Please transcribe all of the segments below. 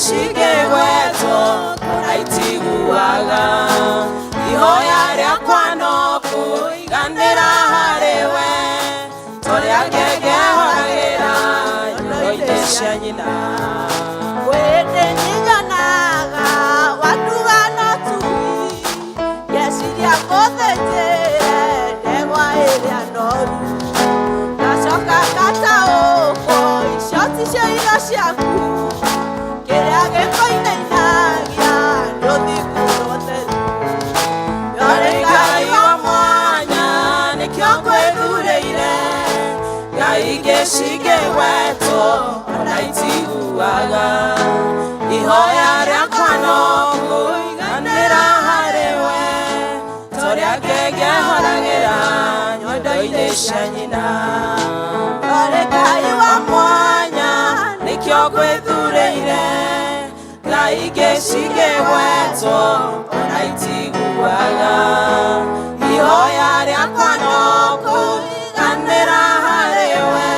cingĩgwetwo ona itiguaga ihoya rĩakwa no kũiganĩra harĩ we torĩa ngenge horagĩra nyondo-inĩ cia nyina. Wĩndĩ nyinyonaga watuga no tui ngeciria ngũthĩnjĩre ndegwa ĩrĩa noru ngacoka ngataũkwo icio ticio irio ciaku kĩrĩa gĩkũinainagia nĩ ũthingu na ũtheru. Nĩ Ngai wa mwanya nĩkĩo ngwĩthurĩire ngai ingĩ cingĩgwetwo ona itiguaga ihoya rĩakwa no kũiganĩra harĩ we torĩa ngenge horagĩra nyondo-inĩ cia nyina. Orĩ Ngai wa mwanya nĩkĩo ngwĩthurĩire ngai ingĩ cingĩgwetwo ona itiguaga ihoya rĩakwa no kũiganĩra harĩ we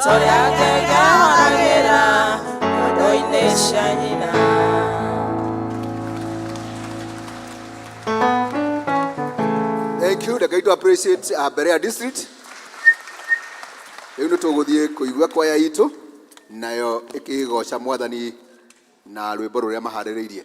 torĩa ngenge horagĩra nyondo-inĩ cia nyina. Thank you. Ndakaitũ appreciate Berea District. Rĩu nĩ tũgũthiĩ kũigua kwaya itũ nayo ĩkĩgoca mwathani na rwĩmbo rũrĩa maharĩrĩirie.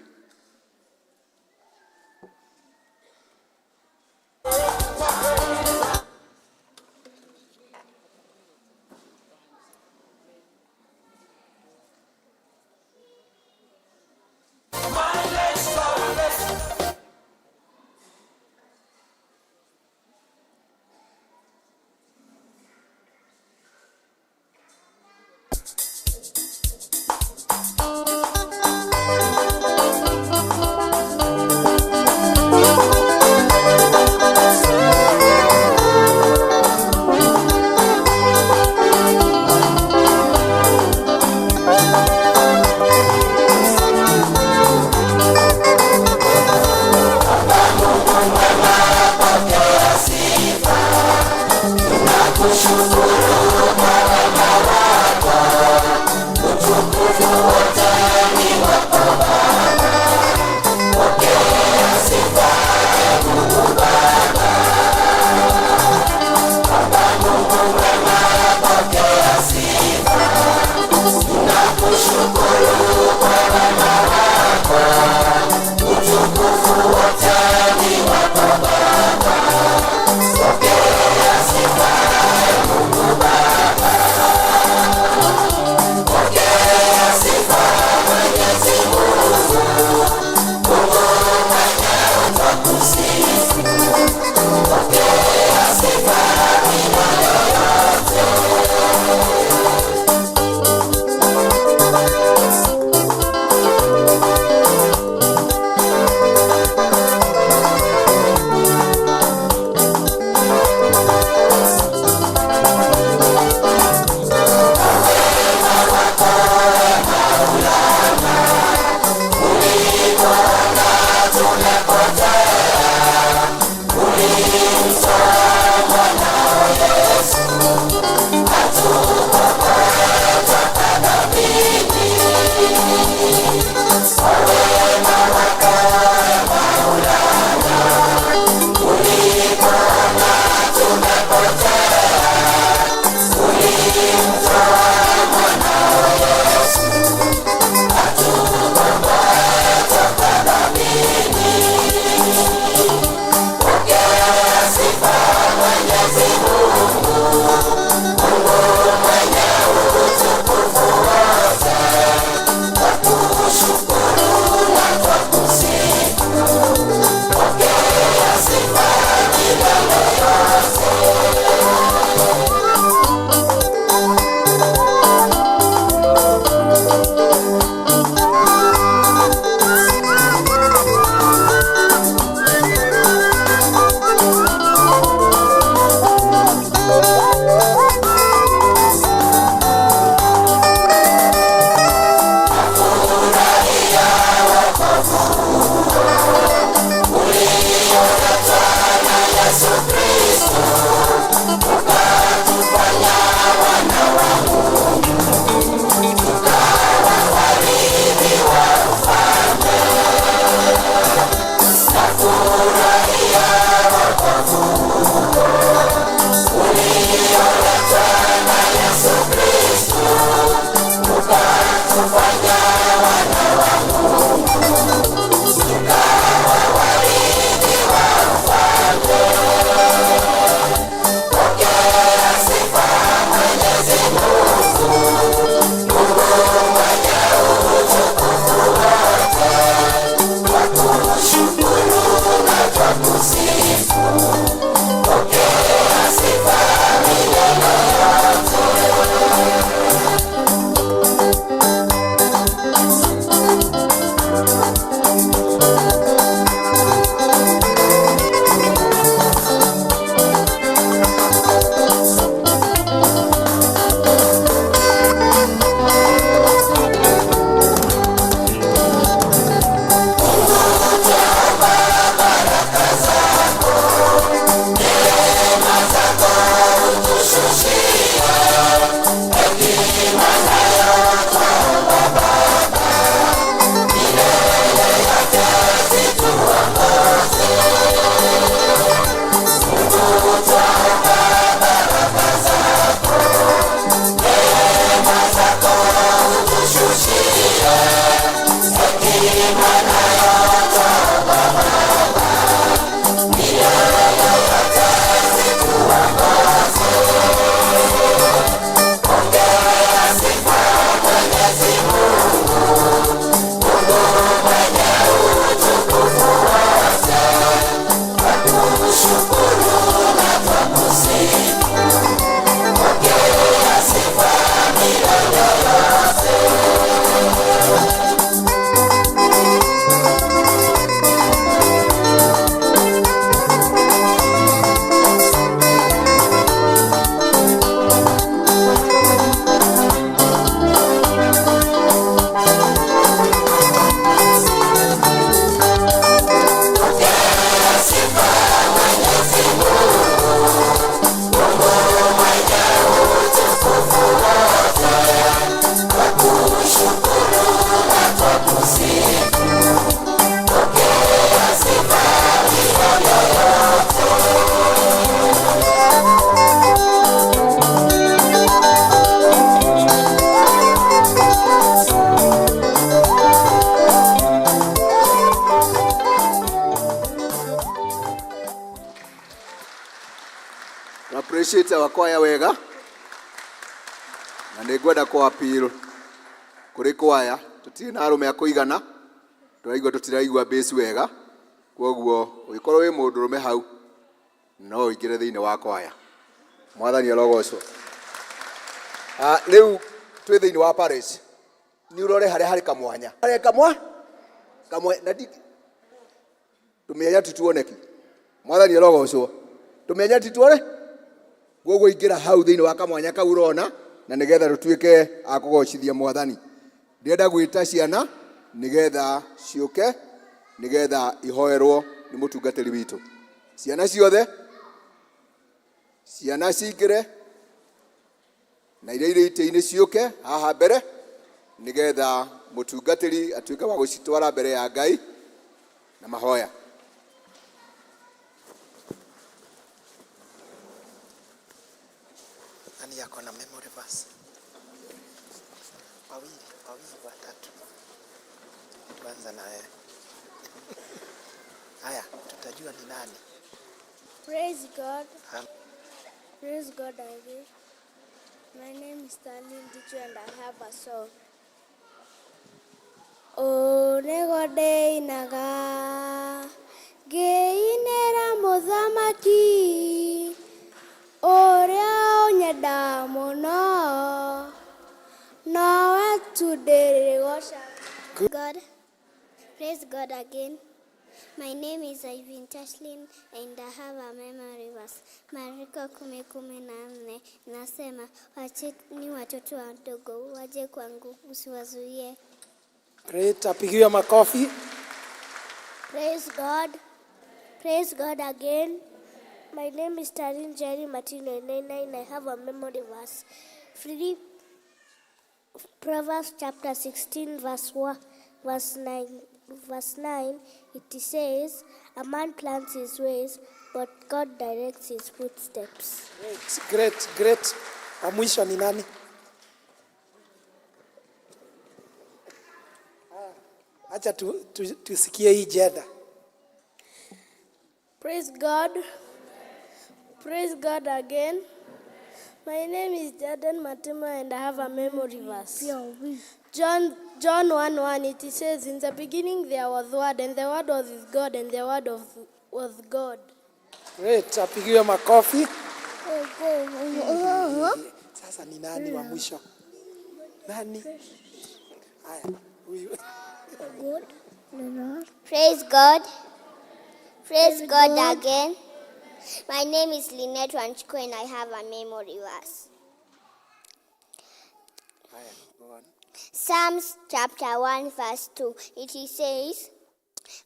Appreciate our choir wega na nä ngwenda kå appeal kå rä kwaya tå tirä na arå me a kå igana tåraigua tå tiraigua bass wega koguo å gä korwo wä må ndå rå me hau no å ingä re thä inä wa kwaya. Mwathani arogocwo. Rä u twä thä inä wa parish nä å rore harä a harä kamwanya harä kamwa kamwe na tå mĩanya tituoneki. Mwathani arogocwo. Tå mĩanya tituone koguo ingĩra hau thĩinĩ wa kamwanya kau ũrona na nĩgetha tũtuĩke a kũgocithia mwathani. Ndĩrenda gwĩta ciana nĩgetha ciũke nĩgetha ihoerwo nĩ mũtungatĩri witũ. Ciana ciothe, ciana cingĩre na iria irĩ itĩ-inĩ ciũke haha mbere nĩgetha mũtungatĩri atuĩke wa gũcitwara mbere ya Ngai na mahoya. Nani yako na memory verse? Wawili, wawili, watatu. Tuanza na wewe. Haya, tutajua ni nani. Praise God. Praise God again. My name is Stanley Ndichu and I have a song. O nĩgo ndĩinaga ngĩinĩra mũthamaki ũrĩa ũnyenda mũno nowe tu ndĩrĩgocaga. God, praise God again. My name is Ivan Tashlin and I have a memory verse. Mariko 10:14 nasema, wacheni watoto wadogo waje kwangu, usiwazuie. Great, apigiwe makofi. Praise God. Praise God again. My name is Tarin Jerry Martino and I have a memory verse. Free Proverbs chapter 16 verse 1, verse 9. Verse 9, it says, a man plans his ways, but God directs his footsteps. Great, great, great. Wa mwisho ni nani? Acha tusikie hii jeda. Praise God. Praise God again. My name is Jordan Matima and I have a memory verse. John 1:1, it says, in the beginning there was Word, and the Word was with God, and the Word was God. Great, apigiwe makofi. Sasa ni nani wa mwisho? Nani? Haya, huyu. Praise God. Praise God again. My name is Lynette Wanchiko and I have a memory verse. Haya, go on. Psalms chapter 1 verse 2. It says,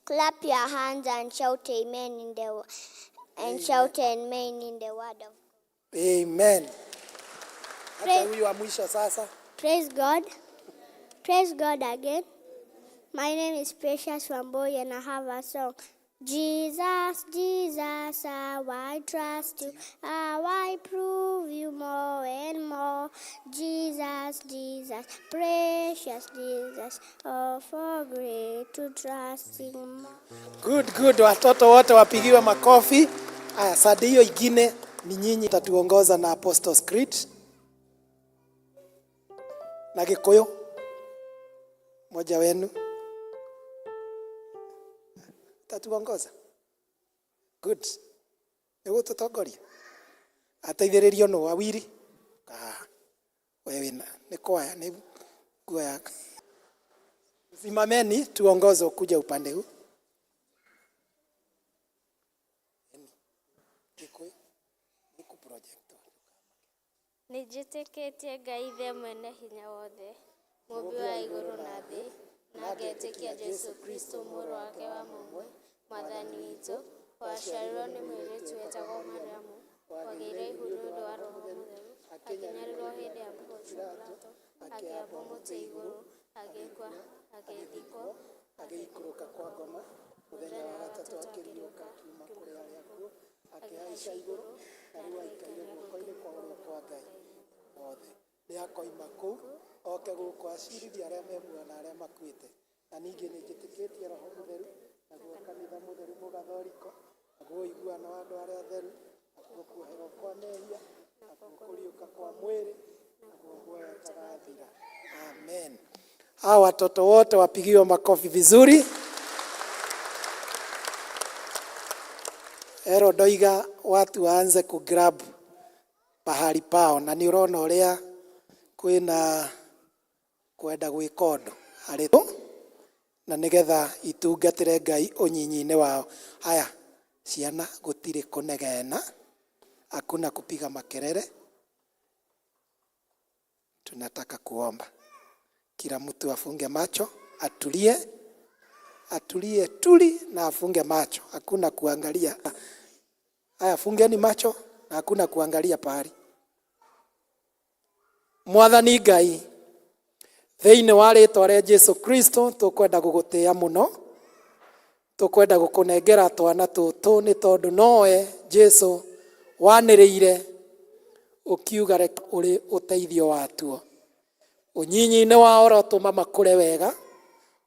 clap your hands and shout amen in the and shout amen in the word of Amen. Hata huyu wa mwisho sasa. Praise God. Praise God again. My name is Precious Wamboi and I have a song. Jesus, Jesus, how I trust you, how I prove you more and more. Jesus, Jesus, precious Jesus, oh for great to trust him more. Good, good. Watoto wote wapigiwe makofi. Aya, sadi hiyo ingine ni nyinyi tatuongoza na Apostles Creed na Gikuyu, mmoja wenu tatuongoza. Good. Nĩ gũtũtongoria ateithĩrĩrio nũ awiri. Ah, wewe wĩna nĩ kwaya nĩ nguo yako. Simameni tuongoze kuja upande huu. Gikuyu nĩ ku project. Nĩnjĩtĩkĩtie Ngai Ithe mwene hinya wothe, Mũũmbi wa igũrũ na thĩ, na ngetĩkia Jesũ Kristũ mũrũ wake wa mũmwe, Mwathani witũ, waciarirwo nĩ mũirĩtu wetagwo Mariamu, wagĩire ihu nĩ ũndũ wa Roho Mũtheru, akĩnyariirwo hĩndĩ ya Pontio Pilato, akĩambwo mũtĩ igũrũ, agĩkua, agĩthikwo, agĩikũrũka kwa ngoma, mũthenya wa gatatũ akĩriũka akiuma kũrĩ arĩa akuũ, akĩhaica igũrũ, na rĩu aikaire guoko-inĩ kwa ũrĩo kwa Ngai wothe. Nĩ akoima kũu oke gũkũ acirithie arĩa me muoyo na arĩa makuĩte. Na ningĩ nĩ njĩtĩkĩtie Roho Mũtheru, naguo kanitha mũtheru mũgathoriko, naguo ũiguano wa andũ arĩa atheru, nakuo kuoherwo kwa mehia, nakuo kũriũka kwa mwĩrĩ, naguo muoyo ũtagathira. Amen. Hawa watoto wote wapigiwe makofi vizuri. Ero ndoiga watu waanze kugrab pahali pao, na nĩ ũrona ũrĩa kwĩna kwenda gwĩka ũndũ harĩ na nĩgetha itungatĩre Ngai ũnyinyi-inĩ wao. Haya, ciana gũtirĩ kũnegena, hakuna kupiga makelele. Tunataka kuomba. Kila mtu afunge macho, atulie, atulie tuli na afunge macho, hakuna kuangalia. Haya, fungeni macho na hakuna kuangalia pahali. Mwathani Ngai, thĩinĩ wa rĩtwa rĩa Jesu Kristo tũkwenda gũgũtĩĩa mũno, tũkwenda gũkũnengera twana tũtũ nĩ tondũ nowe Jesu wanĩrĩire ũkiuga reke ũrĩ ũteithio watuo. Ũnyinyi-inĩ wao ũrotũma makũre wega,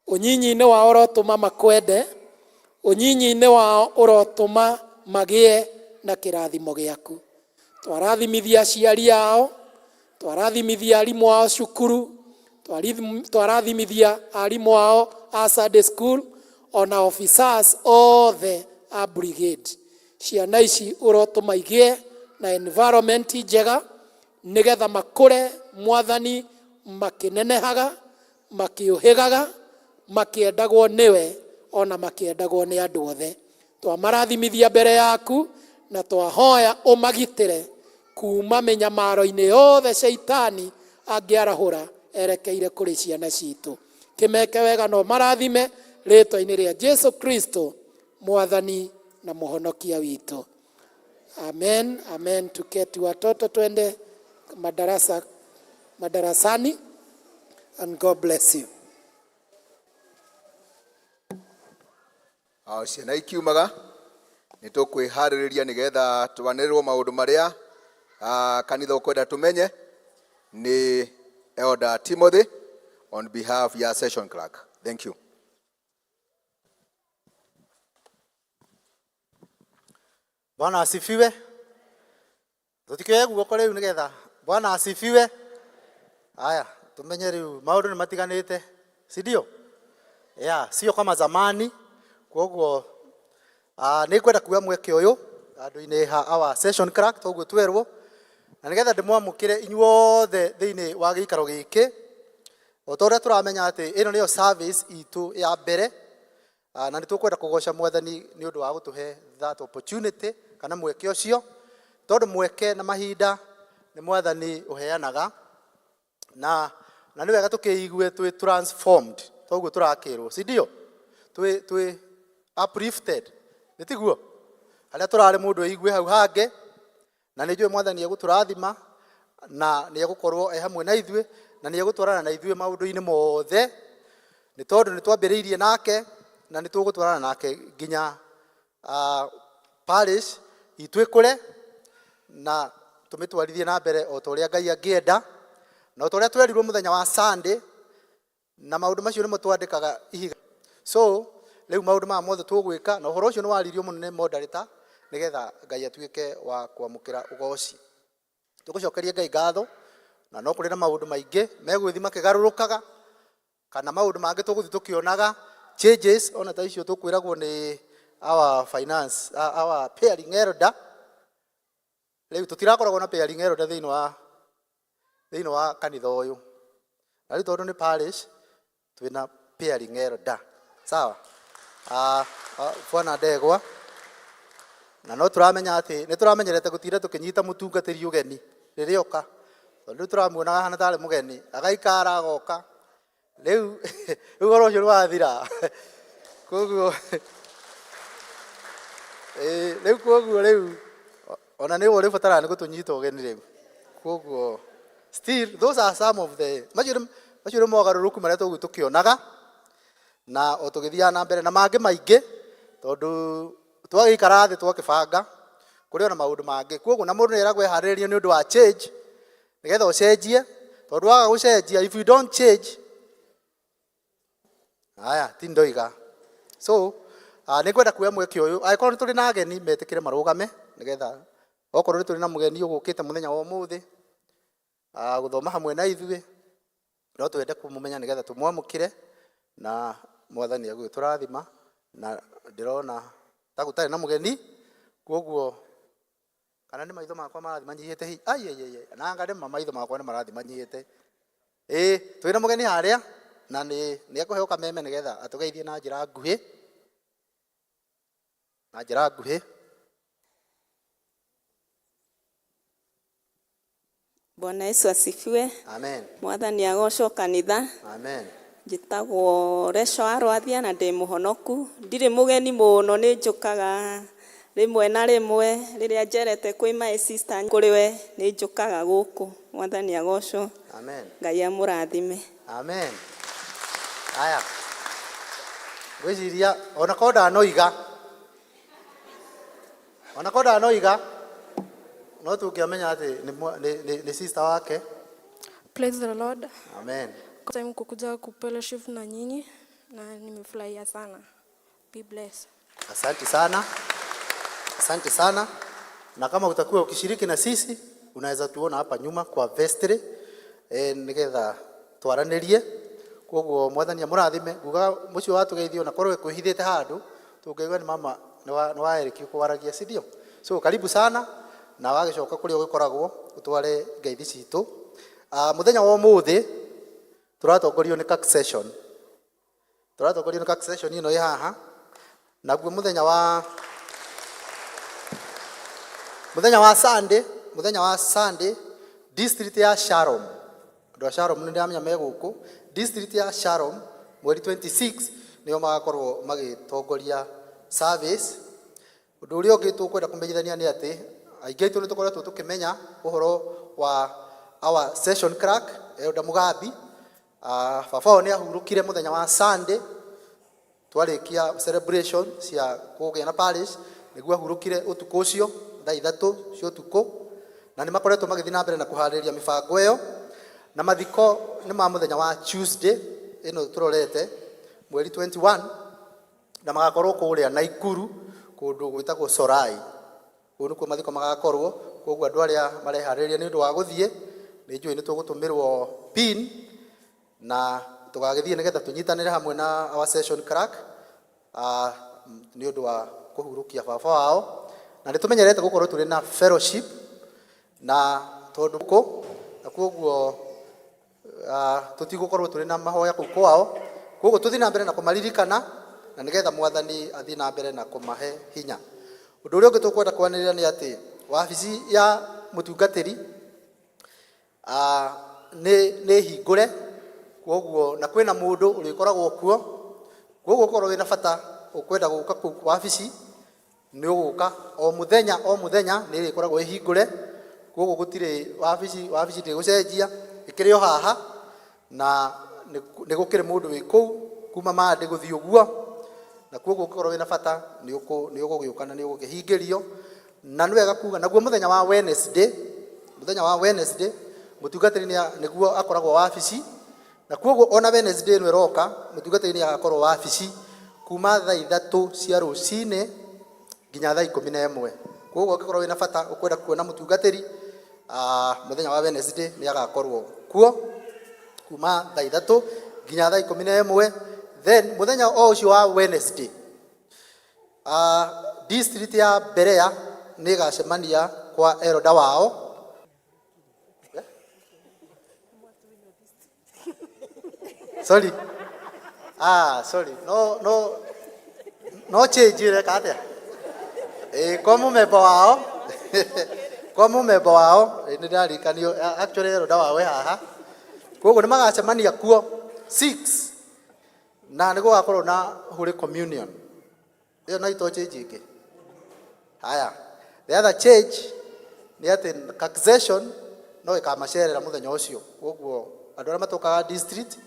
ũnyinyi-inĩ wao ũrotũma makwende, ũnyinyi-inĩ wao ũrotũma magĩe na kĩrathimo gĩaku. Twarathimithia aciari ao, twarathimithia arimũ ao cukuru, twarathimithia arimũ ao a Sunday school, ona officers othe a brigade. Ciana ici ũrotũma igĩe na environment njega nĩgetha makũre Mwathani makĩnenehaga, makĩũhĩgaga, makĩendagwo nĩwe ona makĩendagwo nĩ andũ othe. Twamarathimithia mbere yaku na twahoya ũmagitĩre kuma mĩnyamaro-inĩ yothe caitani angĩarahũra erekeire kũrĩ ciana citũ. Kĩmeke wega no marathime rĩtwa-inĩ rĩa Jesu Kristo Mwathani na mũhonokia witũ. Amen, amen. Tuketi watoto twende madarasa, madarasani, and God bless you. O ciana ikiumaga nĩ tũkwĩharĩrĩria nĩgetha twanĩrĩrwo maũndũ marĩa kanitha ũkwenda tũmenye nĩ Elder Timothy on behalf ya session clerk. Thank you. Bwana asifiwe. Tutikioe guoko riu nigetha Bwana asifiwe. Haya, tumenye riu maundu ni matiganite, si ndio? Yeah, sio kama zamani. Koguo nĩ ngwenda kuoya mweke ũyũ handũ-inĩ ha our session clerk toguo twerwo, na nĩgetha ndĩmwamũkĩre inyuothe thĩinĩ wa gĩikaro gĩkĩ. O ta ũrĩa tũramenya atĩ ĩno nĩyo service itũ ya mbere, na nĩ tũkwenda kũgoca Mwathani nĩ ũndũ wa gũtũhe that opportunity kana mweke ũcio, tondũ mweke na mahinda nĩ Mwathani ũheanaga, na nĩ wega tũkĩigue twĩ transformed toguo tũrakĩrwo, si ndio? Twĩ uplifted, nĩ tiguo? Harĩa tũrarĩ mũndũ aigue hau hangĩ. Na nĩ njũĩ Mwathani egũtũrathima na nĩ egũkorwo e hamwe na ithuĩ na nĩ egũtwarana na ithuĩ maũndũ-inĩ mothe, nĩ tondũ nĩ twambĩrĩirie nake na nĩ tũgũtwarana nake nginya parish itũ ĩkũre na tũmĩtwarithie na mbere o ta ũrĩa Ngai angĩenda na o ta ũrĩa twerirwo mũthenya wa Sunday. Na maũndũ macio nĩmo twandĩkaga ihiga. So rĩu maũndũ maya mothe tũgwĩka, na ũhoro ũcio nĩ waririo mũno nĩ moderator, nĩgetha Ngai atuĩke wa kwamũkĩra ũgoci. Tũgũcokeria Ngai ngatho, na no kũrĩ na maũndũ maingĩ megũgĩthiĩ makĩgarũrũkaga, kana maũndũ mangĩ tũgũthiĩ tũkĩonaga changes ona ta icio tũkwĩragwo nĩ our finance, our pairing elder. Rĩu tũtirakoragwo na pairing elder thĩinĩ wa kanitha ũyũ, na rĩu tondũ nĩ parish twĩna pairing elder, sawa? Bwana Ndegwa, na no tũramenya atĩ nĩ tũramenyerete gũtinda tũkĩnyita mũtungatĩri ũgeni rĩrĩa oka, tondũ rĩu tũramuonaga hana tarĩ mũgeni, agaikara agoka. Rĩu ũhoro ũcio nĩ wathira. Koguo rĩu koguo rĩu ona nĩ ũrĩ bataraga nĩ gũtũnyita ũgeni rĩu. Koguo still those are some of the macio nĩ mogarũrũku marĩa tũgũthiĩ tũkĩonaga na o tũgĩthiaga na mbere na mangĩ maingĩ, tondũ twagĩikara thĩ twakĩbanga kũrĩ ona maũndũ mangĩ. Koguo na mũndũ nĩ eragwo eharĩrĩrie nĩ ũndũ wa change, nĩgetha ũcenjie, tondũ waga gũcenjia, if you don't change, haya ti ndoiga. So nĩ ngwenda kuoya mweke ũyũ, angĩkorwo nĩ tũrĩ na ageni metĩkĩre marũgame, nĩgetha okorwo nĩ tũrĩ na mũgeni ũgũkĩte mũthenya wa ũmũthĩ gũthoma hamwe na ithuĩ, no twende kũmũmenya nĩgetha tũmwamũkĩre na Mwathani agũgĩtũrathima. Na ndĩrona ta gũtarĩ na mũgeni, koguo kana nĩ maitho makwa marathiĩ manyihĩte hihi? Ai ai ai, nanga nĩ ma maitho makwa nĩ marathiĩ manyihĩte. Ĩĩ, twĩna mũgeni harĩa na nĩ ekũheo kameme nĩgetha atũgeithie na njĩra nguhĩ, na njĩra nguhĩ. Bwana Yesu asifiwe. Amen. Mwathani agocwo kanitha. Amen. Njĩtagwo Reco wa Rwathia na ndĩ mũhonoku. Ndirĩ mũgeni mũno, nĩ njũkaga rĩmwe na rĩmwe rĩrĩa njerete kwĩ my sister kũrĩ we, nĩ njũkaga gũkũ. Mwathani agocwo. Amen. Ngai amũrathime. Amen. Haya, ngwĩciria ona korwo ndanoiga, ona korwo ndanoiga, no tũngĩamenya atĩ nĩ sister wake. Praise the Lord. Amen. Time kukuja kufellowship na nyinyi na nimefurahia sana. Be blessed. Asante sana, asante sana. Na kama utakuwa ukishiriki na sisi, unaweza tuona hapa nyuma kwa vestry nigetha twaranĩrie. Koguo Mwathani amũrathime. Nguga mũcio watũgeithio na korwo kwĩhithĩte handũ tũngĩigua nĩ mama nĩ wa Eric ũkwaragia, si ndio? So karibu sana, na wagĩcoka kũrĩa ũgĩkoragwo ũtware ngeithi citũ. Mũthenya wa ũmũthĩ tũratongorio nĩ session, tũratongorio nĩ session ĩno ĩ haha. Naguo mũthenya wa Sunday, mũthenya wa Sunday, district ya Shalom, andũ a Shalom nĩ ndĩramenya me gũkũ, district ya Shalom mweri 26 nĩo magakorwo magĩtongoria service. Ũndũ ũrĩa ũngĩ tũkwenda kũmenyithania nĩ atĩ aingĩ aitũ nĩ tũkoretwo tũkĩmenya ũhoro wa our session clerk, Elder Mugambi. Baba wao nĩ ahurũkire mũthenya wa Sunday twarĩkia celebration cia kũgĩa na parish, nĩguo ahurũkire ũtukũ ũcio thaa 3 cia ũtukũ, na nĩ makoretwo magĩthiĩ na mbere na kũharĩrĩria mĩbango ĩyo, na mathiko nĩ ma mũthenya wa Tuesday ĩno tũrorete, mweri 21, na magakorwo kũrĩa Naikuru kũndũ gwĩtagwo Sorai. Kũu nĩkuo mathiko magakorwo. Koguo andũ arĩa mareharĩrĩria nĩ ũndũ wa gũthiĩ, nĩ njũĩ nĩ tũgũtũmĩrwo pin na tũgagĩthiĩ nĩgetha tũnyitanĩre hamwe na our session clerk nĩ ũndũ wa kũhurũkia baba wao. Na nĩ tũmenyerete gũkorwo tũrĩ na fellowship na tondũ kũ na koguo tũtigũkorwo tũrĩ na mahoya kũu kwao. Koguo tũthiĩ na mbere na kũmaririkana na nĩgetha Mwathani athiĩ na mbere na kũmahe hinya. Ũndũ ũrĩa ũngĩ tũkwenda kwanĩrĩra nĩ atĩ wabici ya mũtungatĩri nĩ hingũre, koguo na kwĩna mũndũ ũrĩkoragwo kuo. Koguo ũkorwo wĩna bata ũkwenda gũka kũu wabici, nĩ ũgũka o mũthenya, o mũthenya nĩ ĩrĩkoragwo ĩhingũre. Koguo gũtirĩ wabici, wabici ndĩgũcenjia, ĩkĩrĩ o haha na nĩ gũkĩrĩ mũndũ wĩ kũu kuma Monday gũthiĩ ũguo, na koguo ũngĩkorwo wĩna bata nĩ ũgũgĩũka na nĩ ũgũkĩhingĩrio. Na nĩ wega kuga naguo mũthenya wa Wednesday, mũthenya wa Wednesday mũtungatĩri nĩguo akoragwo wabici, na koguo ona Wednesday ĩno ĩroka mũtungatĩri nĩ agakorwo wabici kuma thaa 3 cia rũcinĩ nginya thaa 11. Koguo ũngĩkorwo wĩna bata ũkwenda kuona mũtungatĩri, mũthenya wa Wednesday nĩ agakorwo kuo kuma thaa 3 nginya thaa 11. Then mũthenya o ũcio wa Wednesday, district ya Berea nĩ ĩgacemania kwa elder wao. Sorry. Sorry. No, no. No change ĩreka atĩa? Ĩĩ, kwa mũmemba wao. Kwa mũmemba wao, nĩ ndĩrarikanio, actually elder wao e haha. Koguo nĩ magacemania kuo 6 na nĩ gũgakorwo na Holy Communion. Ĩyo no ito change ĩngĩ. Haya. The other change nĩ atĩ taxation no ĩkamacerera mũthenya ũcio. Koguo andũ arĩa matokaga district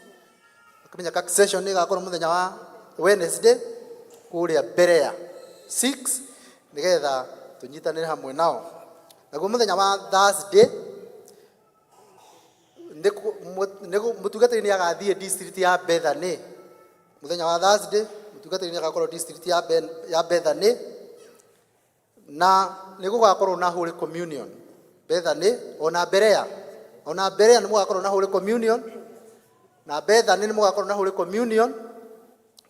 makĩmenya taxation nĩ ĩgakorwo mũthenya wa Wednesday kũrĩa Berea 6 nĩgetha tũnyitanĩre hamwe nao. Naguo mũthenya wa Thursday mũtungatĩri nĩ agathiĩ district ya Bethany. Mũthenya wa Thursday mũtungatĩri nĩ agakorwo district ya Bethany, na nĩ gũgakorwo na Holy Communion Bethany ona Berea, ona Berea nĩ mũgakorwo na Holy Communion, na Bethany nĩ mũgakorwo na Holy Communion.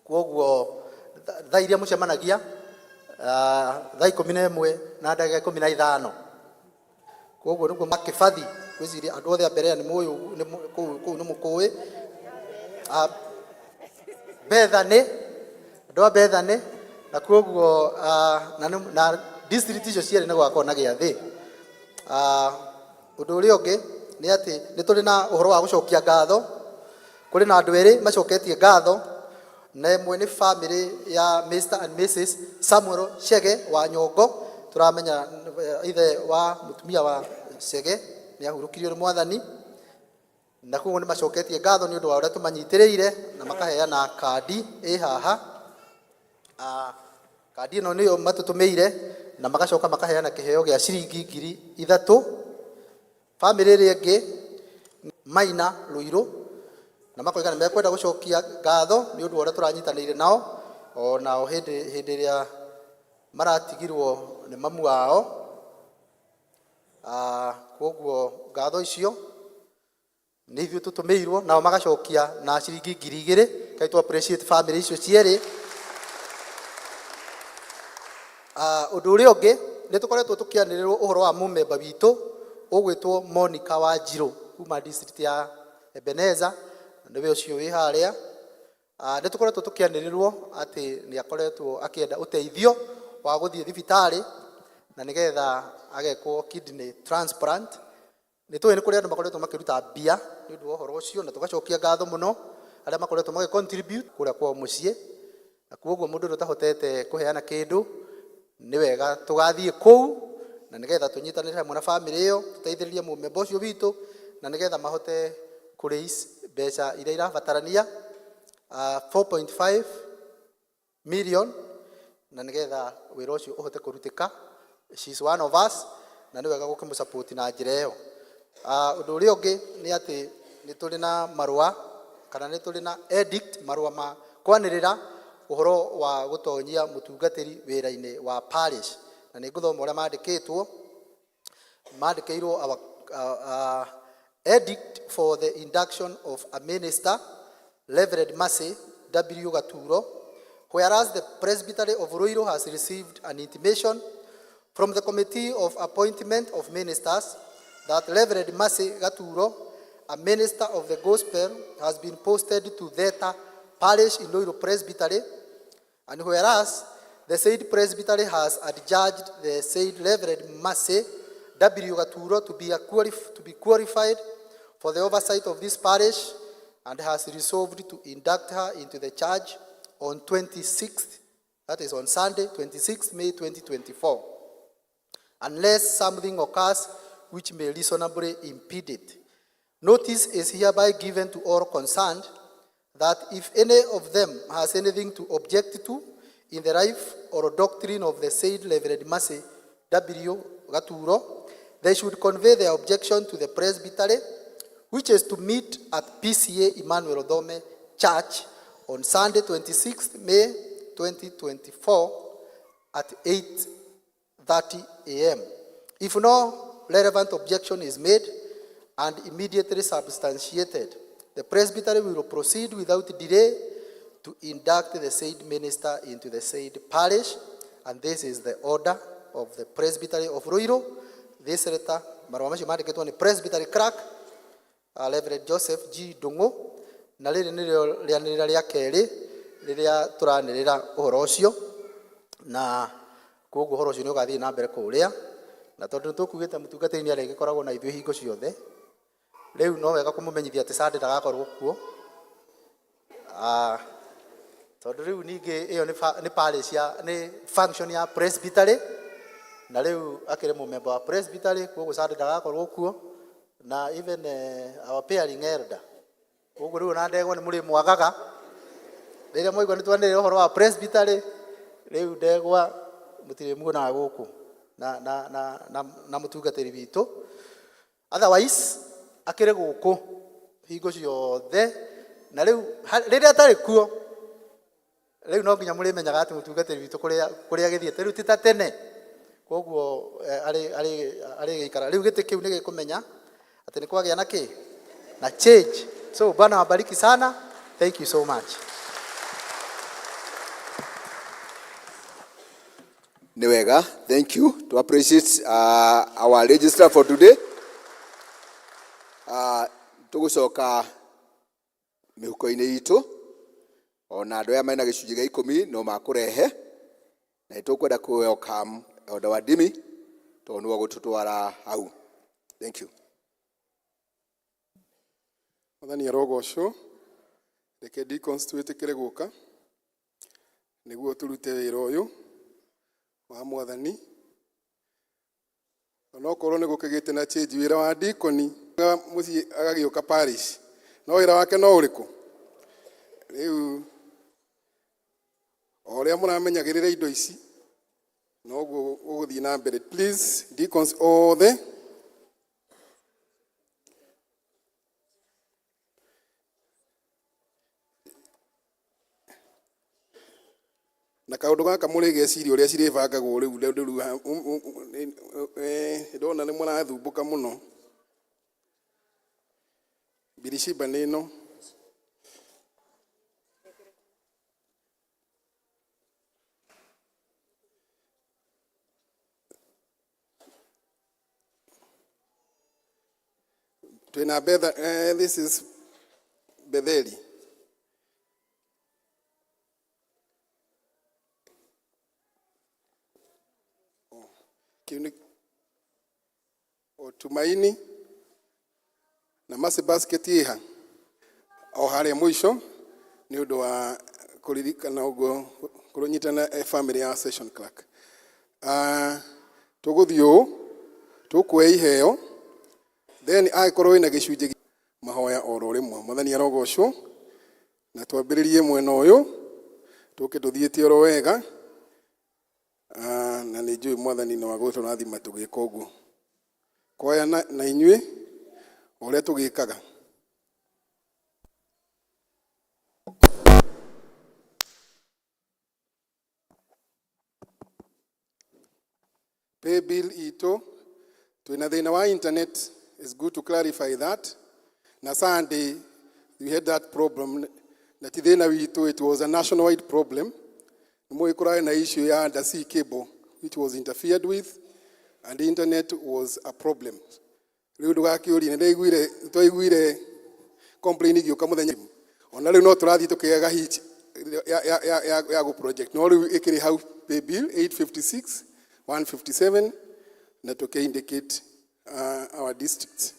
Koguo thaa iria mũcemanagia, thaa 11 na ndagĩka 15. Koguo nĩguo makĩbathi gwĩciria andũ othe a Berea nĩ mũĩ kũu nĩ mũkũĩ. Bethany, andũ a Bethany, na koguo na district icio cierĩ nĩ gũgakorwo na gĩathĩ. Ũndũ ũrĩa ũngĩ nĩ atĩ nĩ tũrĩ na ũhoro wa gũcokia ngatho. Kũrĩ na andũ erĩ macoketie ngatho, na ĩmwe nĩ family ya Mr and Mrs Samuel Chege wa Nyongo. Tũramenya ithe wa mũtumia wa Chege nĩ ahurũkirio nĩ Mwathani, na koguo nĩ macoketie ngatho nĩ ũndũ wa ũrĩa tũmanyitĩrĩire na makaheana kandi ĩ haha. Kandi ĩno nĩyo matũtũmĩire, na magacoka makaheana kĩheo gĩa ciringi 3,000. Family ĩrĩa ĩngĩ Maina Rũirũ, na makoiga nĩ mekwenda gũcokia ngatho nĩ ũndũ wa ũrĩa tũranyitanĩire nao o nao hĩndĩ ĩrĩa maratigirwo nĩ mamu wao. Koguo ngatho icio nĩ ithuĩ tũtũmĩirwo, nao magacokia na ciringi 2,000. Kai tũ appreciate family icio cierĩ. Ũndũ ũrĩa ũngĩ nĩ tũkoretwo tũkĩanĩrĩrwo ũhoro wa mũmemba witũ ũgwĩtwo Monica Wanjirũ kuma district ya Ebeneza, nĩwe ũcio wĩ harĩa. Nĩ tũkoretwo tũkĩanĩrĩrwo atĩ nĩ akoretwo akĩenda ũteithio wa gũthiĩ thibitarĩ na nĩgetha agekwo kidney transplant. Nĩ tũĩ nĩ kũrĩ andũ makoretwo makĩruta mbia nĩ ũndũ wa ũhoro ũcio, na tũgacokia ngatho mũno arĩa makoretwo magĩ contribute kũrĩa kwao mũciĩ. Na koguo mũndũ ũrĩa ũtahotete kũheana kĩndũ, nĩ wega tũgathiĩ kũu na nĩgetha tũnyitanĩre hamwe na family ĩyo, tũteithĩrĩrie mũmemba ũcio witũ na nĩgetha mahote kũ raise mbeca iria irabatarania, 4.5 million, na nĩgetha wĩra ũcio ũhote kũrutĩka. She is one of us, na nĩ wega gũkĩmũsupport na njĩra ĩyo. Ũndũ ũrĩa ũngĩ nĩ atĩ nĩ tũrĩ na marũa, kana nĩ tũrĩ na edict, marũa ma kwanĩrĩra ũhoro wa gũtonyia mũtungatĩri wĩra-inĩ wa parish, na nĩ ngũthoma ũrĩa mandĩkĩtwo. Mandĩkĩirwo our edict for the induction of a minister, Reverend Mercy W. Gaturo. Whereas the Presbytery of Ruiru has received an intimation from the Committee of Appointment of Ministers that Reverend Mercy Gaturo, a minister of the gospel, has been posted to Theta Parish in Ruiru Presbytery, and whereas the said Presbytery has adjudged the said Reverend Mercy W. Gaturo to be qualified for the oversight of this parish and has resolved to induct her into the charge on 26th, that is on Sunday, 26th May 2024. Unless something occurs which may reasonably impede it. Notice is hereby given to all concerned that if any of them has anything to object to in the life or doctrine of the said Reverend Mercy W. Gaturo, they should convey their objection to the presbytery, which is to meet at PCA Emmanuel Odome Church on Sunday, 26th May 2024 at 8:30 a.m. If no relevant objection is made and immediately substantiated, the presbytery will proceed without delay to induct the said minister into the said parish, and this is the order of the presbytery of Ruiru. This letter, marũa macio mandĩkĩtwo nĩ presbytery clerk, Reverend Joseph G. Ndung'u, na rĩrĩ nĩrĩo rĩanĩrĩra rĩa kerĩ rĩrĩa tũranĩrĩra ũhoro ũcio, na koguo ũhoro ũcio nĩ ũgathiĩ na mbere kũrĩa, na tondũ nĩ tũkugĩte mũtungatĩri nĩ arĩgĩkoragwo na ithuĩ hingo ciothe, rĩu no wega kũmũmenyithia atĩ Sunday ndagakorwo kuo. Tondũ rĩu ningĩ ĩyo nĩ parish ya, nĩ function ya presbytery, na rĩu akĩrĩ mũmemba wa presbytery, koguo Sunday ndagakorwo kuo, na even our pairing elder, koguo rĩu ona ndegwa nĩ mũrĩmwagaga rĩrĩa mwaigua nĩ twanĩrĩra ũhoro wa presbytery, rĩu ndegwa mũtirĩmuonaga gũkũ na, na, na, na, na mũtungatĩri witũ. Otherwise akĩrĩ gũkũ hingo ciothe, na rĩu rĩrĩa atarĩ kuo rĩu no nginya mũrĩmenyaga atĩ mũtungatĩri witũ kũrĩa agĩthiĩte rĩu ti ta tene, koguo arĩ gĩikara rĩu gĩtĩ kĩu nĩ gĩkũmenya atĩ nĩ kwagĩa na kĩ na change. So Bwana wabariki sana, thank you so much. Nĩ wega, thank you to appreciate our registrar for today. Tũgũcoka mĩhuko-inĩ itũ, ona andũ aya mena gĩcunjĩ gĩa ikũmi no makũrehe, na nĩtũkwenda kũ welcome Elder Wadimi tondũ nĩwe ũgũtũtwara hau. Thank you. Mwathani arogocwo. Reke deacons twĩtĩkĩre gũka nĩguo tũrute wĩra ũyũ wa Mwathani, onokorwo nĩ gũkĩgĩte na change wĩra wa deacon mũciĩ agagĩũka parish, no wĩra wake no ũrĩkũ rĩu? O ũrĩa mũramenyagĩrĩra indo ici noguo gũgũthiĩ na mbere. Please, deacons othe. Na kaũndũ gaka mũrĩgeciria ũrĩa cirĩbangagwo rĩu rĩu ndona nĩ mũrathumbũka mũno. Birishiba nĩ ĩno. Twĩna betha, this is Betheli. Kĩu nĩ o Tumaini na Mercy basket ĩha o harĩa mũico nĩ ũndũ wa kũririkana ũguo kũnyitana family ya session clerk. Tũgũthiĩ ũũ, tũkuoya iheo, then angĩkorwo wĩna gĩcunjĩ mahoya oro rĩmwe. Mwathani arogocwo. Na twambĩrĩrie mwena ũyũ, tũke tũthiĩte oro wega. Na nĩ njũĩ Mwathani no agũtũrathima tũgĩka ũguo. Kwaya na inyuĩ ũrĩa tũgĩkaga. Pay bill itũ twĩna thĩna wa internet. It's good to clarify that. Na Sunday we had that problem, na ti thĩna witũ, it was a nationwide problem. Nĩ mũĩ kũrarĩ na issue ya undersea cable which was interfered with, and the internet was a problem. Rĩu ndũgakĩũrie, nĩ ndaiguire twaiguire complain igĩũka mũthenya, ona rĩu no tũrathiĩ tũkĩgega hitch ya gũ project, no rĩu ĩkĩrĩ hau pay bill 856 157 na tũkĩ indicate our districts.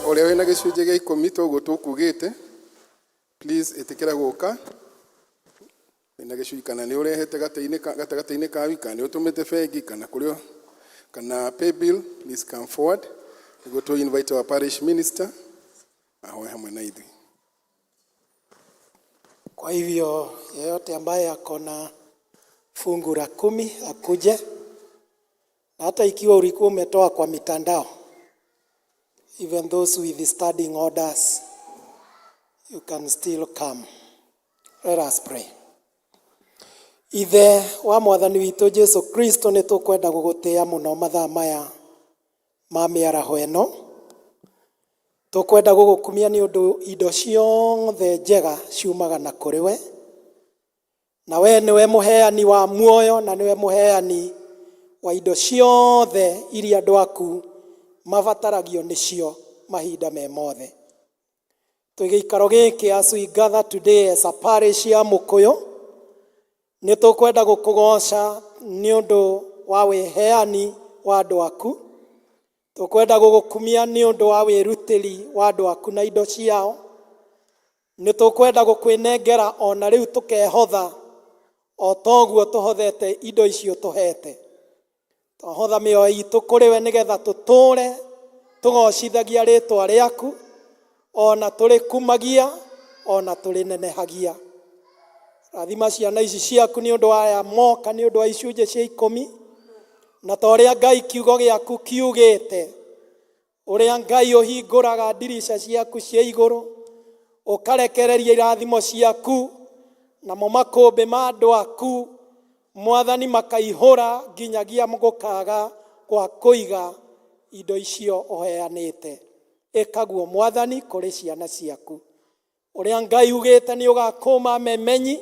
Ũrĩa wĩna gĩcunjĩ gĩa ikũmi toguo tũkugĩte, please ĩtĩkĩra gũka. Wĩna gĩcunjĩ kana nĩ ũrehete gatagatĩ-inĩ gatagatĩ-inĩ ka wiki, kana nĩ ũtũmĩte bengi, kana kũrĩa, kana pay bill, please come forward nĩguo tũ invite our parish minister ahoe hamwe na ithuĩ. Kwa hivyo yeyote ambaye ako na fungu la 10 akuje, na hata ikiwa ulikuwa umetoa kwa mitandao, even those with standing orders, you can still come. Let us pray. Ithe wa Mwathani witũ Jesu Kristo, nĩ tũkwenda gũgũtĩa mũno mathaa maya ma mĩaraho ĩno. Tũkwenda gũgũkumia nĩ ũndũ indo ciothe njega ciumaga na kũrĩ we, na we nĩwe mũheani wa muoyo na nĩwe mũheani wa indo ciothe iria andũ aku mabataragio nĩcio mahinda me mothe. Twĩ gĩikaro gĩkĩ, as we gather today as a parish ya Mũkũyũ, nĩ tũkwenda gũkũgoca nĩ ũndũ wa wĩheani wa andũ aku. Tũkwenda gũgũkumia nĩ ũndũ wa wĩrutĩri wa andũ aku na indo ciao. Nĩ tũkwenda gũkwĩnengera ona rĩu, tũkehotha o toguo tũhothete indo icio tũhete. Twahotha mĩoyo itũ kũrĩ we nĩgetha tũtũre tũgocithagia rĩtwa rĩaku, ona tũrĩkumagia, ona tũrĩnenehagia. Rathima ciana ici ciaku nĩ ũndũ wa aya moka nĩ ũndũ wa icunjĩ cia 10, na ta ũrĩa Ngai kiugo gĩaku kiugĩte, ũrĩa Ngai ũhingũraga ndirica ciaku cia igũrũ, ũkarekereria irathimo ciaku, namo makũmbĩ ma andũ aku, Mwathani, makaihũra nginyagia gũkaga gwa kũiga indo icio ũheanĩte. Ĩkaguo, Mwathani, kũrĩ ciana ciaku. Ũrĩa Ngai ugĩte nĩ ũgakũma memenyi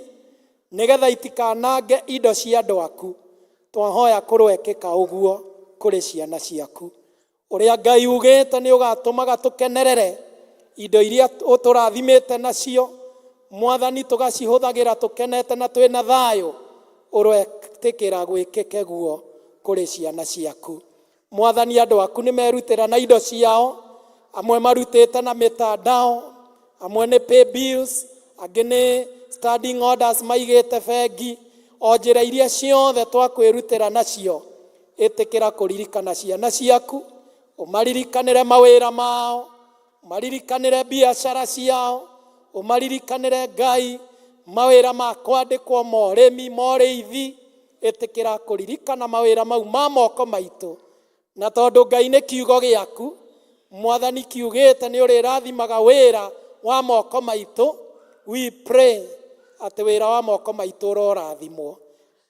nĩgetha itikanange indo cia andũ aku, twahoya kũrwekĩka ũguo kũrĩ ciana ciaku. Ũrĩa Ngai ugĩte nĩ ũgatũmaga tũkenerere indo iria ũtũrathimĩte nacio, Mwathani, tũgacihũthagĩra tũkenete na twĩna thayũ, ũretĩkĩra gwĩkĩke guo kũrĩ ciana ciaku. Mwathani, andũ aku nĩ merutĩra na indo ciao, amwe marutĩte na mĩtandao, amwe nĩ pay bills, angĩ nĩ standing orders maigĩte bengi, o njĩra iria ciothe twakwĩrutĩra nacio. Ĩtĩkĩra kũririkana ciana ciaku, ũmaririkanĩre mawĩra mao, ũmaririkanĩre biacara ciao, ũmaririkanĩre, Ngai, mawĩra ma kwandĩkwo ma ũrĩmi, ma ũrĩithi. Ĩtĩkĩra kũririkana mawĩra mau ma moko maitũ, na tondũ Ngai nĩ kiugo gĩaku, Mwathani, kiugĩte nĩ ũrĩrathimaga wĩra wa moko maitũ, we pray atĩ wĩra wa moko maitũ ũrorathimwo.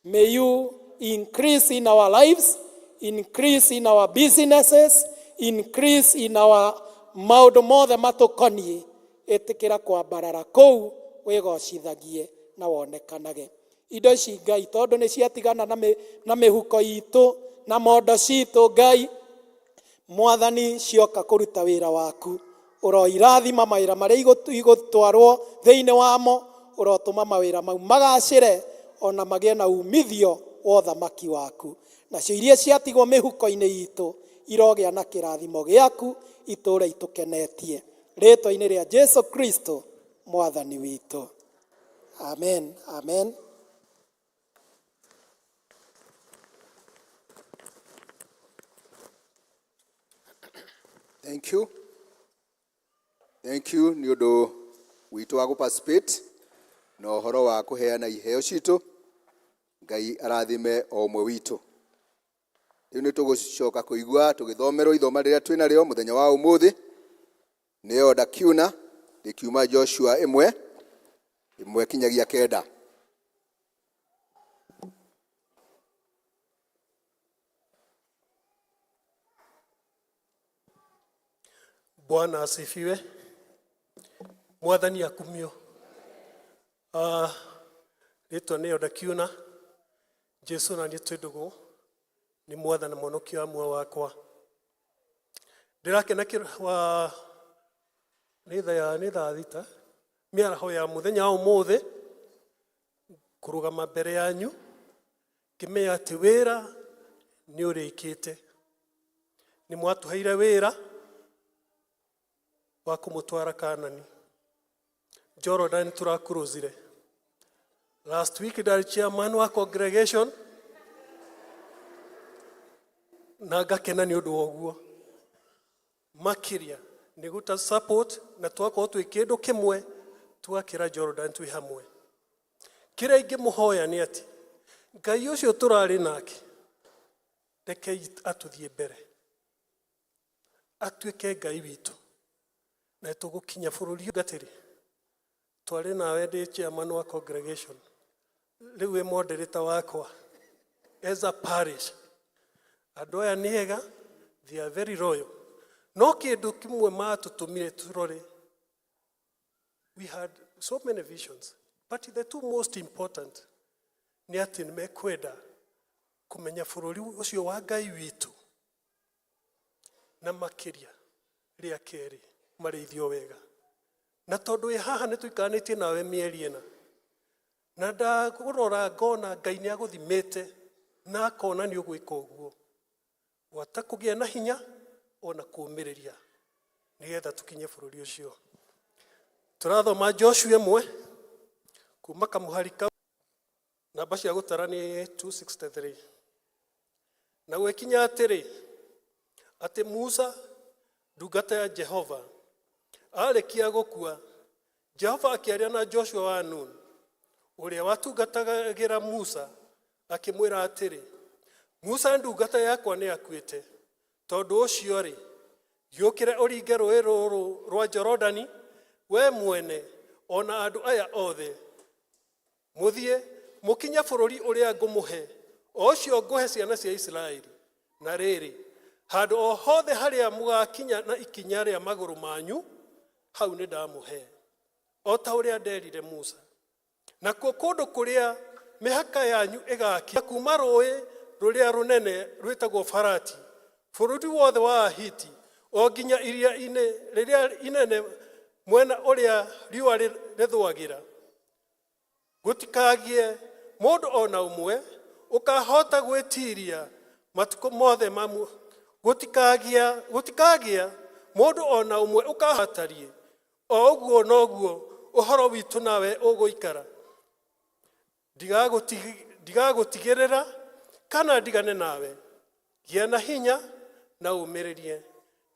May you increase in our lives, increase in our businesses, increase in our maũndũ mothe matũkoniĩ. Ĩtĩkĩra kwambarara kũu wĩgocithagie na wonekanage. Indo ici, Ngai, tondũ nĩ ciatigana na mĩhuko itũ na mondo citũ, Ngai Mwathani, cioka kũruta wĩra waku. Ũroirathima mawĩra marĩa igũtwarwo thĩinĩ wamo, ũrotũma mawĩra mau magacĩre ona magĩe na umithio wa ũthamaki waku. Nacio iria ciatigwo mĩhuko-inĩ itũ irogĩa na kĩrathimo gĩaku, itũre itũkenetie, rĩtwa-inĩ rĩa Jesu Kristo Mwathani witũ. Amen, amen. Thank you. Thank you nĩ ũndũ witũ wa gũ-participate na ũhoro wa kũheana iheo citũ. Ngai arathime o ũmwe witũ. Rĩu nĩ tũgũcoka kũigua tũgĩthomerwo ithoma rĩrĩa twĩ narĩo mũthenya wa ũmũthĩ, nĩyo Ndakiuna, rĩkiuma Joshua 1:1 kinyagia 9. Bwana asifiwe. Mwathani akumio. Rĩtwa nĩyo Ndakiuna. Jesu na niĩ twĩ ndũgũ, nĩ Mwathani mũhonokia wa muoyo wakwa. Ndĩrakena wa nĩ thaa 6 mĩaraho ya mũthenya wa ũmũthĩ kũrũgama mbere yanyu ngĩmenya atĩ wĩra nĩ ũrĩkĩte. Nĩ mwatũheire wĩra. Wa kũmũtwara Kanani. Jordan tũrakurũzire. Last week ndarĩ chairman wa congregation na ngakena nĩ ũndũ wa ũguo. Makĩria nĩ gũta support na twakorwo twĩ kĩndũ kĩmwe twakĩra Jordan twĩ hamwe. Kĩrĩa ingĩmũhoya nĩ atĩ Ngai ũcio tũrarĩ nake rekei atũthiĩ mbere, atuĩke Ngai witũ na tũgũkinya bũrũri gatĩrĩ twarĩ nawe ndĩ chairman wa congregation, rĩu wĩ moderator wakwa as a parish. Andũ aya nĩ ega, they are very loyal, no kĩndũ kĩmwe matũtũmire tũrore, we had so many visions, but the two most important nĩ atĩ nĩ mekwenda kũmenya bũrũri ũcio wa Ngai witũ, na makĩria rĩa kerĩ marĩithio wega. Na tondũ wĩ haha nĩ tũikaranĩtie nawe mĩeri ĩna na ndagũrora ngona Ngai nĩ agũthimĩte na akona nĩ ũgwĩka ũguo, gwata kũgĩa na hinya ona kũũmĩrĩria nĩgetha tũkinye bũrũri ũcio. Tũrathoma Joshua 1 kuma kamũhari kau, namba cia gũtara nĩ 263. Na gwĩkinya atĩrĩ, atĩ Musa ndungata ya Jehova arĩkia gũkua, Jehova akĩaria na Joshua wa Nun, ũrĩa watungatagĩra Musa, akĩmwĩra atĩrĩ, Musa ndungata yakwa nĩ akuĩte. Tondũ ũcio-rĩ, gĩũkĩre ũringe rũĩ rũrũ rwa Jorodani, wee mwene o na andũ aya othe, mũthiĩ mũkinye bũrũri ũrĩa ngũmũhe, o ũcio ngũhe ciana cia Isiraeli. Na rĩrĩ, handũ o hothe harĩa mũgaakinya na ikinya rĩa magũrũ manyu, hau nĩndamũhe, o ta ũrĩa nderire Musa. Nakuo kũndũ kũrĩa mĩhaka yanyu ĩgaakinya kuuma rũũĩ rũrĩa rũnene rwĩtagwo Farati, bũrũri wothe wa Ahiti, o nginya iria-inĩ rĩrĩa inene mwena ũrĩa riũa rĩthũagĩra, gũtikagĩe mũndũ o na ũmwe ũkaahota gwĩtiiria matukũ mothe ma gũtikagĩa mũndũ o na ũmwe ũkahatariĩ. O ũguo noguo ũhoro witũ nawe ũgũikara. Ndigagũtigĩrĩra kana ndigane nawe. Gĩa na hinya na ũmĩrĩrie,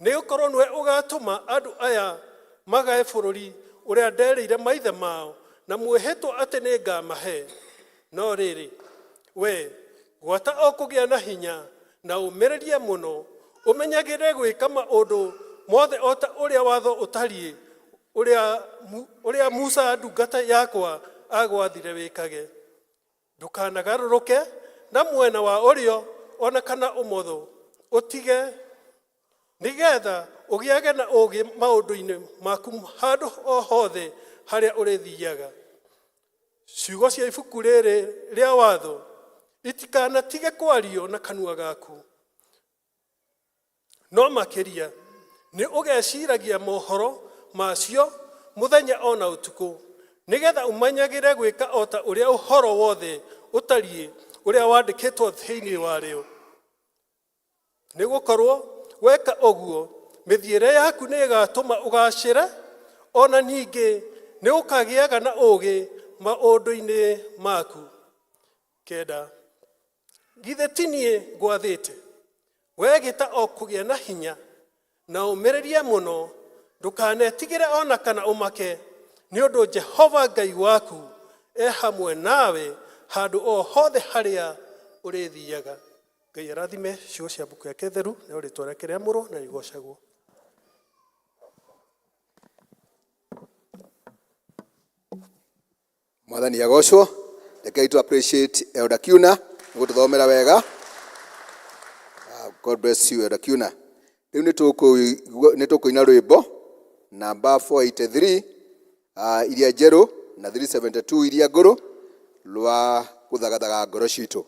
nĩ gũkorwo nĩwe ũgaatũma andũ aya magae bũrũri ũrĩa nderĩire maithe mao na mwĩhĩtwa atĩ nĩ ngaamahe. No rĩrĩ, wee gwata o kũgĩa na hinya na ũmĩrĩrie mũno, ũmenyagĩrĩre gwĩka maũndũ mothe o ta ũrĩa watho ũtariĩ ũrĩa Musa ndungata yakwa aagwathire wĩkage. Ndũkanagarũrũke na mwena wa ũrĩo o na kana ũmotho, ũtige, nĩgeetha ũgĩage na ũũgĩ maũndũ-inĩ maku handũ o hothe harĩa ũrĩthiiaga. Ciugo cia ibuku rĩrĩ rĩa watho itikanatige kwario na kanua gaku, no makĩria nĩ ũgeciragia mohoro macio mũthenya o na ũtukũ, nĩgetha ũmenyagĩre gwĩka o ta ũrĩa ũhoro wothe ũtariĩ ũrĩa wandĩkĩtwo thĩinĩ warĩo. Nĩ gũkorwo weka ũguo, mĩthiĩre yaku nĩ ĩgaatũma ũgaacĩre, o na ningĩ nĩ ũkagĩaga na ũũgĩ maũndũ-inĩ maku. 9. Githĩ ti niĩ ngwathĩte? Wee gĩta o kũgĩa na hinya na ũmĩrĩrie mũno, ndũkanetigĩre o na kana ũmake, nĩ ũndũ Jehova Ngai waku e hamwe nawe handũ o hothe harĩa ũrĩthiaga. Ngai arathime ciugo cia mbuku yake theru, nayo rĩtwa rĩake rĩamũrwo na rĩgocagwo. Mwathani agocwo. Rekei tu appreciate Elder Kiuna nĩ gũtũthomera wega. God bless you, Elder Kiuna. Rĩu nĩ tũkũina rwĩmbo namba 483 iria njerũ na 372 iria ngũrũ rwa gũthagathaga ngoro citũ.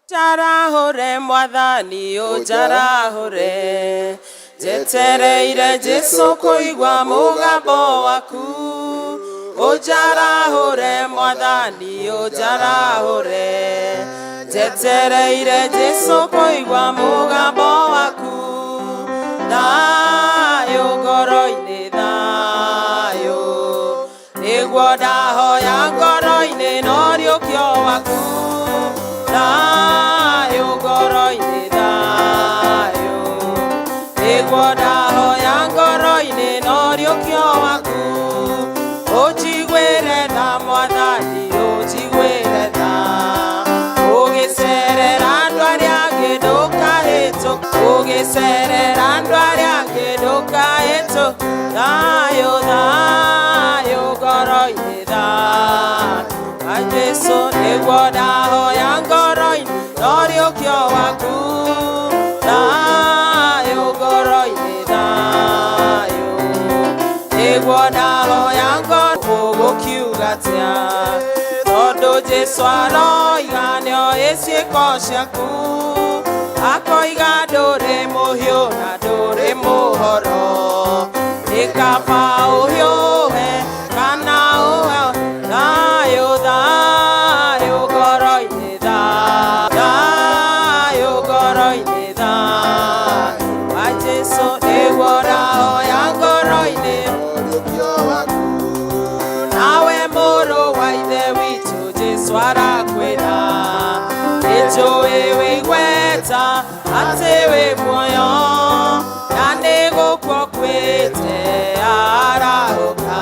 Njarahũre Mwathani, ũnjarahũre, njetereire Jesũ kũigua mũgambo waku. Ũnjarahũre Mwathani, ũnjarahũre, Njetereire Jesu kũigua mũgambo waku. Thayũ ngoro-inĩ, thayũ nĩguo ndahoya ngoro-inĩ no riũkio waku. Thayũ ngoro-inĩ, thayũ nĩguo ndahoya ngoro-inĩ no riũkio waku. Ũnjiguĩre tha Mwathani, ũnjiguĩre tha. Ũgĩcerera andũ arĩa angĩ ndũkahĩtũke, ũgĩcerera andũ arĩa angĩ ndũkahĩtũke. Thayũ, thayũ ngoro-inĩ, thayũ wa Jesu nĩguo ndahoya ngoro-inĩ no riũkio waku. Thayũ ngoro-inĩ, thayũ nĩguo ndahoya ngoro. Ũgũkiuga atĩa tondũ Jesu aroiga nĩoĩ ciĩko ciaku, akoiga ndũrĩ mũhiũ na ndũrĩ mũhoro. Nĩ kaba ũhiũhe kana ũhe. Thayũ, thayũ ngoro-inĩ, thayũ ngoro-inĩ, thayũ wa Jesu nĩguo ndahoya ngoro-inĩ. Nawe mũrũ wa ithe witũ, Jesu arakwĩra nĩnjũĩ wĩ igweta atĩ wĩ muoyo na nĩ gũkua ũkuĩte arahũka.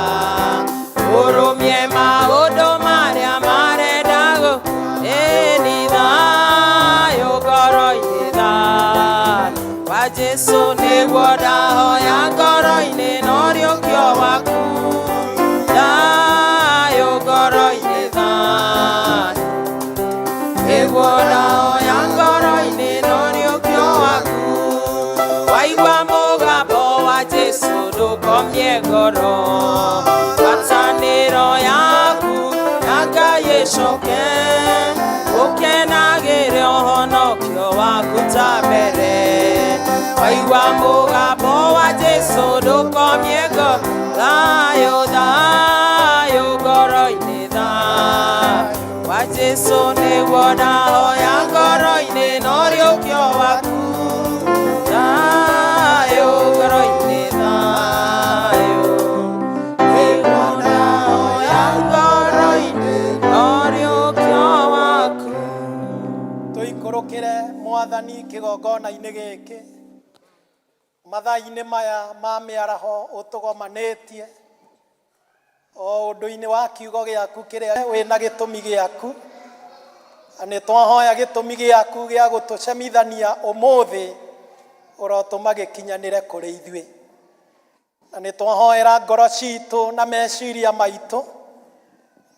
Ũrũmie maũndũ marĩa marenda ĩni thayũ ngoro-inĩ, thayũ wa Jesu nĩguo ndahoya ngoro-inĩ no riũkio waku. Thayũ ngoro-inĩ, thayũ nĩguo ndahoya ngoro-inĩ no riũkio waku. Waigua mũgambo wa Jesu ndũkomie ngoro, ngwatanĩro yaku na Ngai ĩcoke, ũkenagĩre ũhonokio waku ta mbere. Waigua mũgambo wa Jesu ndũkomie ngoro. Thayũ, thayũ ngoro-inĩ, thayũ wa Jesu nĩguo ndahoya ngoro-inĩ no riũkio waku. Thayũ ngoro-inĩ, thayũ nĩguo ndahoya ngoro-inĩ no riũkio waku. Tũikũrũkĩre Mwathani kĩgongona-inĩ gĩkĩ mathaa-inĩ maya ma mĩaraho ũtũgomanĩtie o ũndũ-inĩ wa kiugo gĩaku kĩrĩa wĩna gĩtũmi gĩaku, na nĩ twahoya gĩtũmi gĩaku gĩa gũtũcemithania ũmũthĩ ũrotũma gĩkinyanĩre kũrĩ ithuĩ, na nĩ twahoera ngoro citũ na meciria maitũ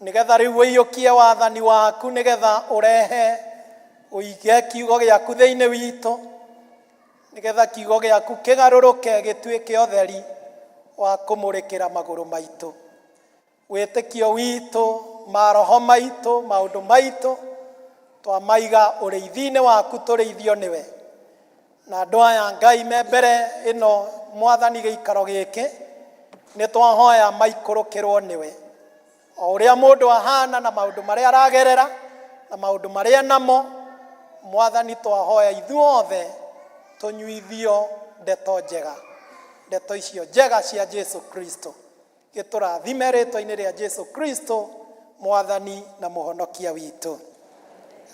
nĩgetha rĩu ũiyũkie wathani waku, nĩgetha ũrehe ũige kiugo gĩaku thĩinĩ witũ, nĩgetha kiugo gĩaku kĩgarũrũke gĩtuĩke ũtheri wa kũmũrĩkĩra magũrũ maitũ, wĩtĩkio witũ, maroho maitũ, maũndũ maitũ twamaiga ũrĩithi-inĩ waku, tũrĩithio nĩwe. Na andũ aya Ngai me mbere ĩno Mwathani gĩikaro gĩkĩ nĩ twahoya maikũrũkĩrwo nĩwe o ũrĩa mũndũ ahana na maũndũ marĩa aragerera na maũndũ marĩa namo. Mwathani, twahoya ithuothe tũnyuithio ndeto njega, ndeto icio njega cia Jesu Kristo. Gĩtũrathime rĩtwa-inĩ rĩa Jesu Kristo, Mwathani na Mũhonokia witũ,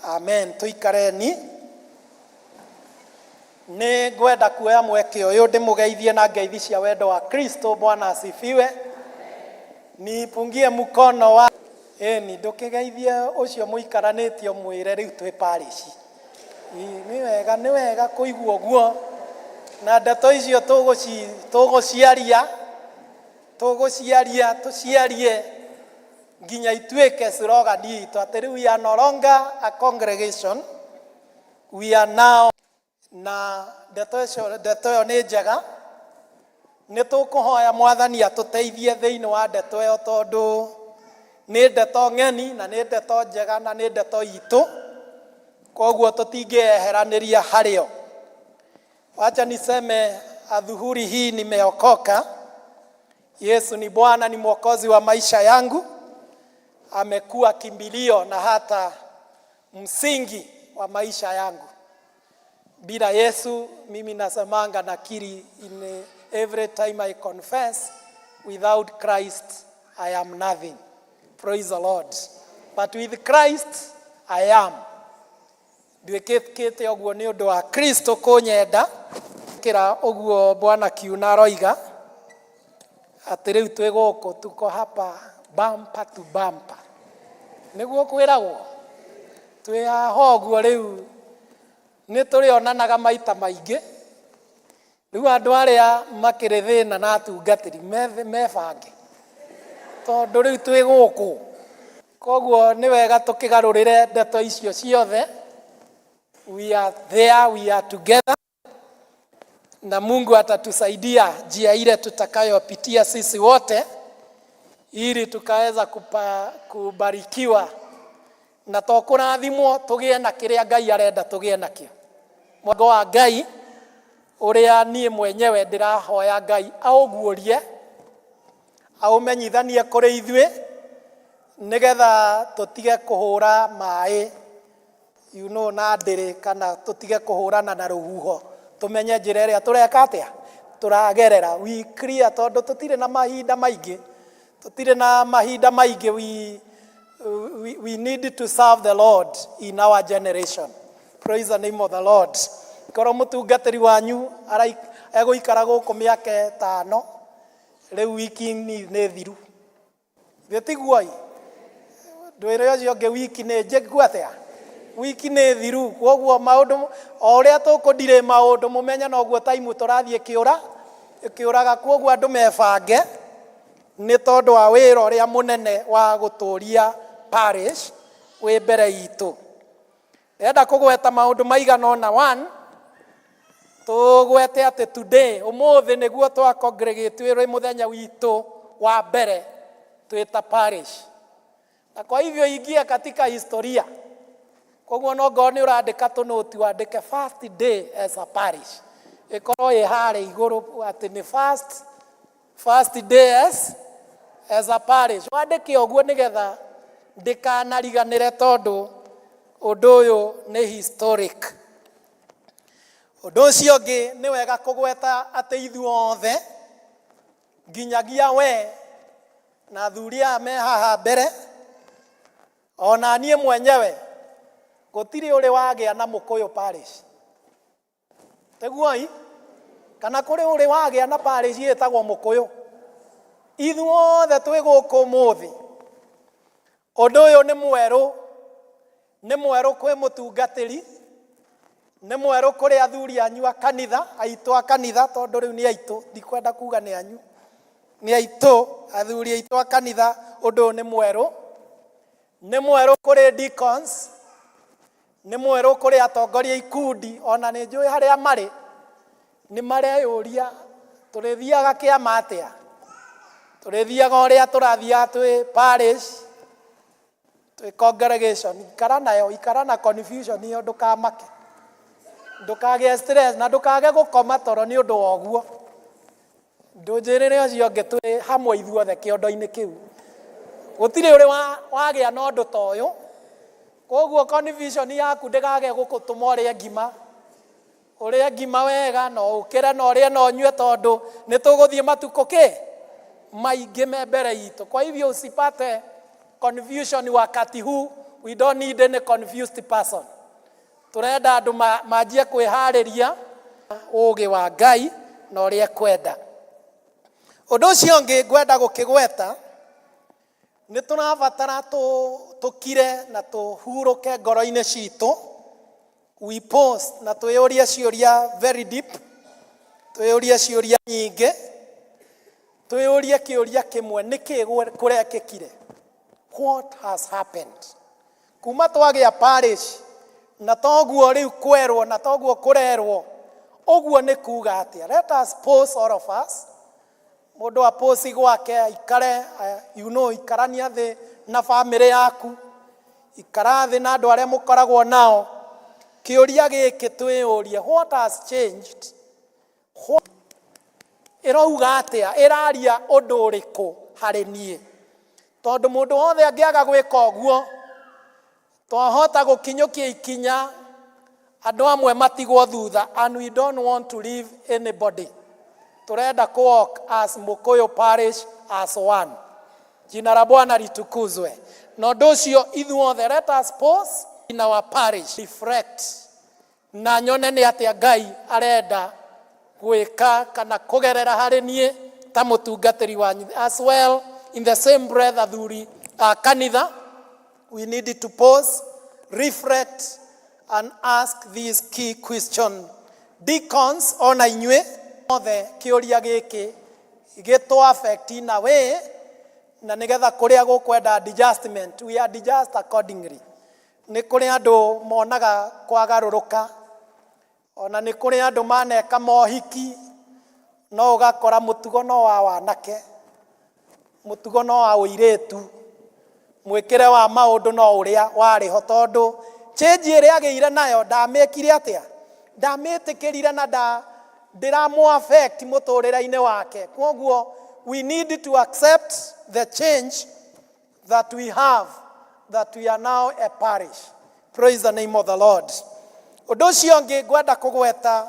amen. Tũikareni. Nĩ ngwenda kuoya mweke ũyũ ndĩmũgeithie na ngeithi cia wendo wa Kristo. Bwana asifiwe. Nipungie mkono wa ĩni, ndũkĩgeithie ũcio mũikaranĩtie, mwĩre rĩu twĩ parish. Nĩ wega, nĩ wega kũigua ũguo na ndeto icio tũgũciaria, tũgũciaria, tũciarie nginya ituĩke slogan itũ atĩ rĩu we are no longer a congregation, we are now. Na ndeto icio, ndeto ĩyo nĩ njega. Nĩ tũkũhoya Mwathani atũteithie thĩinĩ wa ndeto ĩyo, tondũ nĩ ndeto ng'eni na nĩ ndeto njega na nĩ ndeto itũ, koguo tũtingĩeheranĩria harĩo. Wacha niseme adhuhuri hii nimeokoka. Yesu ni Bwana, ni mwokozi wa maisha yangu. Amekuwa kimbilio na hata msingi wa wa maisha yangu. Bila Yesu mimi nasemanga nakiri in every time I confess, without Christ I am nothing. Praise the Lord. But with Christ I am. Nduĩkĩte ũguo nĩ ũndũ wa Kristo kũnyenda kĩra ũguo Bwana Kiuna aroiga atĩ rĩu twĩ gũkũ, tuko hapa bumper to bumper, nĩguo kwĩragwo twĩ haha ũguo. Rĩu nĩ tũrĩonanaga maita maingĩ. Rĩu andũ arĩa makĩrĩ thĩna na atungatĩri mebange tondũ rĩu twĩ gũkũ. Koguo nĩ wega tũkĩgarũrĩre ndeto icio ciothe. We are there, we are together, na Mungu atatusaidia njia ile tutakayopitia sisi wote ili tukaweza kubarikiwa na to kũrathimwo, tũgĩe na kĩrĩa Ngai arenda tũgĩe nakĩo. Mwango wa Ngai ũrĩa niĩ mwenyewe ndĩrahoya Ngai aũguũrie, aũmenyithanie kũrĩ ithuĩ, nĩgetha tũtige kũhũra maĩ na ndĩrĩ, kana tũtige kũhũrana na rũhuho, tũmenye njĩra ĩrĩa tũreka atĩa, tũragerera. We clear, tondũ tũtirĩ na mahinda maingĩ, tũtirĩ na mahinda maingĩ. We need to serve the Lord in our generation. Praise the name of the Lord. Korwo mũtungatĩri wanyu egũikara gũkũ mĩaka 5 rĩu, wiki nĩ thiru, gĩtiguoi ndwĩre ũcio ũngĩ wiki nĩ njĩku atĩa, wiki nĩ thiru. Koguo maũndũ o ũrĩa tũkũndirĩ maũndũ mũmenye noguo taimu tũrathiĩ kĩũra ĩkĩũraga. Koguo andũ mebange nĩ tondũ wa wĩra ũrĩa mũnene wa gũtũria parish wĩ mbere itũ. Ndĩrenda kũgweta maũndũ maigana ũna. One, tũgwete atĩ today, ũmũthĩ, nĩguo twa congregate wĩ mũthenya witũ wa mbere twĩta parish, na kwa hivyo ingie katika historia. Koguo no ngorwo nĩ ũrandĩka tũnũti, wandĩke "first day as a parish", ĩkorwo ĩ harĩa igũrũ atĩ nĩ first day as a parish. Wandĩke ũguo nĩgetha ndĩkanariganĩre, tondũ ũndũ ũyũ nĩ historic. Ũndũ ũcio ũngĩ, nĩ wega kũgweta atĩ ithuothe, nginyagia we na athuri aya me haha mbere, ona niĩ mwenyewe, gũtirĩ ũrĩ wagĩa na Mũkũyũ Parish. Tiguoi kana kũrĩ ũrĩ wagĩa na parish ĩtagwo Mũkũyũ? Ithuothe twĩ gũkũ ũmũthĩ, ũndũ ũyũ nĩ mwerũ. Nĩ mwerũ kwĩ mũtungatĩri, nĩ mwerũ kũrĩ athuri anyu a kanitha, aitũ a kanitha, tondũ rĩu nĩ aitũ, ndikwenda kuga nĩ anyu, nĩ aitũ, athuri aitũ a kanitha. Ũndũ ũyũ nĩ mwerũ. Nĩ mwerũ kũrĩ deacons, nĩ mwerũ kũrĩ atongoria ikundi. Ona nĩ njũĩ harĩa marĩ nĩ mareyũria, tũrĩthiaga kĩama atĩa? Tũrĩthiaga ũrĩa tũrathiaga twĩ parish, twĩ congregation? Ikara nayo, ikara na confusion ĩyo, ndũkamake, ndũkagĩe stress na ndũkage gũkoma toro nĩ ũndũ wa ũguo. Ndũnjĩrĩre ũcio ũngĩ, twĩ hamwe ithuothe kĩondo-inĩ kĩu, gũtirĩ ũrĩ wagĩa na ũndũ ta ũyũ. Koguo confusion yaku ndĩkage gũgũtũma ũrĩe ngima, ũrĩe ngima wega, na ũkĩre na ũrĩe na ũnyue, tondũ nĩ tũgũthiĩ matukũ kĩ maingĩ me mbere itũ. Kwa hivyo usipate confusion wakati huu. We don't need any confused person. Tũrenda andũ manjie kwĩharĩria ũgĩ wa Ngai na ũrĩa ekwenda. Ũndũ ũcio ũngĩ ngwenda gũkĩgweta, nĩ tũrabatara tũkire na tũhurũke ngoro-inĩ citũ. We pause na twĩyũrie ciũria very deep, twĩyũrie ciũria nyingĩ, twĩyũrie kĩũria kĩmwe: nĩkĩ kũrekĩkire? What has happened kuma twagĩa parish? Na toguo rĩu kwerwo na toguo kũrerwo, ũguo nĩ kuga atĩa? Let us pause, all of us. Mũndũ apũci gwake, aikare, ikarania thĩ na bamĩrĩ yaku, ikara thĩ na andũ arĩa mũkoragwo nao. Kĩũria gĩkĩ twĩyũrie: what has changed? Ĩrauga atĩa? Ĩraria ũndũ ũrĩkũ harĩ niĩ? Tondũ mũndũ wothe angĩaga gwĩka ũguo, twahota gũkinyũkia ikinya. Andũ amwe matigwo thutha, and we don't want to leave anybody. Tũrenda kũ walk as Mukuyu Parish as one. Jina la Bwana litukuzwe. Na ũndũ ũcio ithuothe, let us pause in our parish, reflect na nyone nĩ atĩa Ngai arenda gwĩka kana kũgerera harĩ niĩ ta mũtungatĩri wanyu. As well, in the same breath, athuri a kanitha, we need to pause, reflect and ask this key question. Deacons, ona inyuĩ othe, kĩũria gĩkĩ gĩtũ affect in a way, na nĩgetha kũrĩa gũkwenda adjustment, we adjust accordingly. Nĩ kũrĩ andũ monaga kwagarũrũka, ona nĩ kũrĩ andũ maneka mohiki, no ũgakora mũtugo no wa wanake, mũtugo no wa ũirĩtu, mwĩkĩre wa maũndũ no ũrĩa warĩ ho, tondũ change ĩrĩa agĩire nayo ndamĩkire atĩa, ndamĩtĩkĩrire na ndĩramũ affect mũtũrĩre-inĩ wake. Kwoguo we need to accept the change that we have, that we are now a parish. Praise the name of the Lord. Ũndũ ũcio ũngĩ ngwenda kũgweta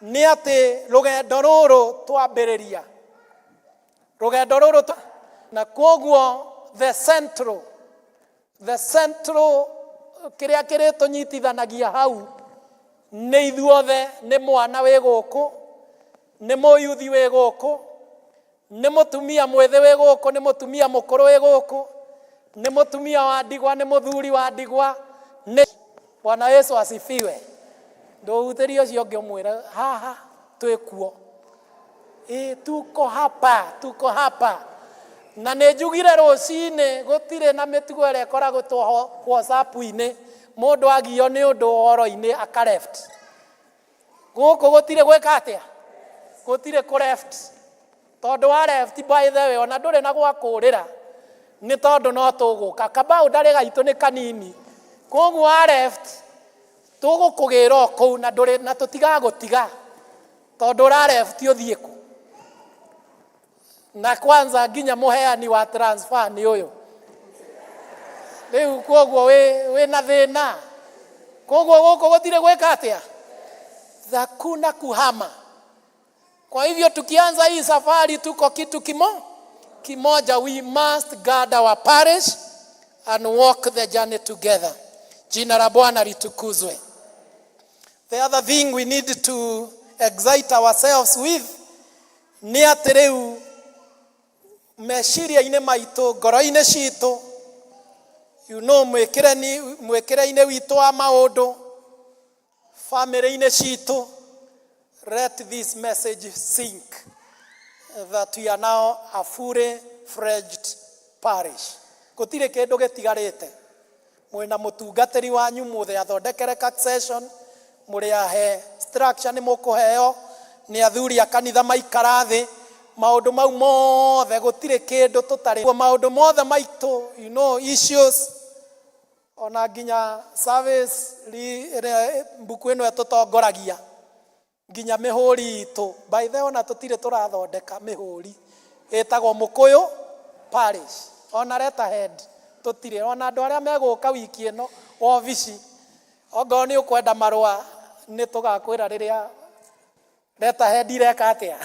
nĩ atĩ rũgendo rũrũ twambĩrĩria, rũgendo rũrũ na kwoguo the central kĩrĩa kĩrĩtũnyitithanagia hau nĩ ithuothe, nĩ mwana wĩ gũkũ, nĩ mũyuthi wĩ gũkũ, nĩ mũtumia mwĩthĩ wĩ gũkũ, nĩ mũtumia mũkũrũ wĩ gũkũ, nĩ mũtumia wa ndigwa, nĩ mũthuri wa ndigwa. Nĩ Bwana Yesu asifiwe. Ndũhutĩrie ũcio ũngĩ, ũmwĩre haha twĩ kuo. Ĩ, tuko hapa, tuko hapa. Na nĩ njugire rũcinĩ gũtirĩ na mĩtugo ĩrĩa ĩkoragwo WhatsApp-inĩ, mũndũ agio nĩ ũndũ ũhoro-inĩ aka left. Gũkũ gũtirĩ gwĩka atĩa, gũtirĩ kũ left, tondũ wa left, by the way, ona ndũrĩ na gwa kũrĩra, nĩ tondũ no tũgũka kaboundary gaitũ nĩ kanini. Koguo wa left tũgũkũgĩra o kũu na ndũrĩ na tũtigagũtiga, tondũ ũra left ũthiĩ kũ? Na kwanza nginya mũheani wa transfer nĩ ũyũ rĩu, koguo wĩ na thĩna. Koguo gũkũ gũtirĩ gwĩka atĩa, hakuna kuhama. Kwa hivyo tukianza hii safari tuko kitu kimoja. We must guard our parish and walk the journey together. Jina la Bwana litukuzwe. The other thing we need to excite ourselves with nĩ atĩ rĩu meciria-inĩ maitũ, ngoro-inĩ citũ, mwĩkĩre-inĩ witũ wa maũndũ, family-inĩ citũ, let this message sink that we are now a fully fledged parish. Gũtirĩ kĩndũ gĩtigarĩte. Mwĩna mũtungatĩri wanyu, mũthĩ athondekere succession, mũrĩ ahe structure, nĩ mũkũheo nĩ athuri a kanitha maikara thĩ maũndũ mau mothe. Gũtirĩ kĩndũ tũtarĩ maũndũ mothe maitũ, issues, ona nginya service ĩrĩa mbuku ĩno ĩtũtongoragia, nginya mĩhũri itũ. By the way, ona tũtirĩ tũrathondeka mĩhũri ĩtagwo Mũkũyũ Parish, ona letterhead tũtirĩ. Ona andũ arĩa megũka wiki ĩno wobici, ongorwo nĩ ũkwenda marũa, nĩ tũgakwĩra rĩrĩa letterhead ireka atĩa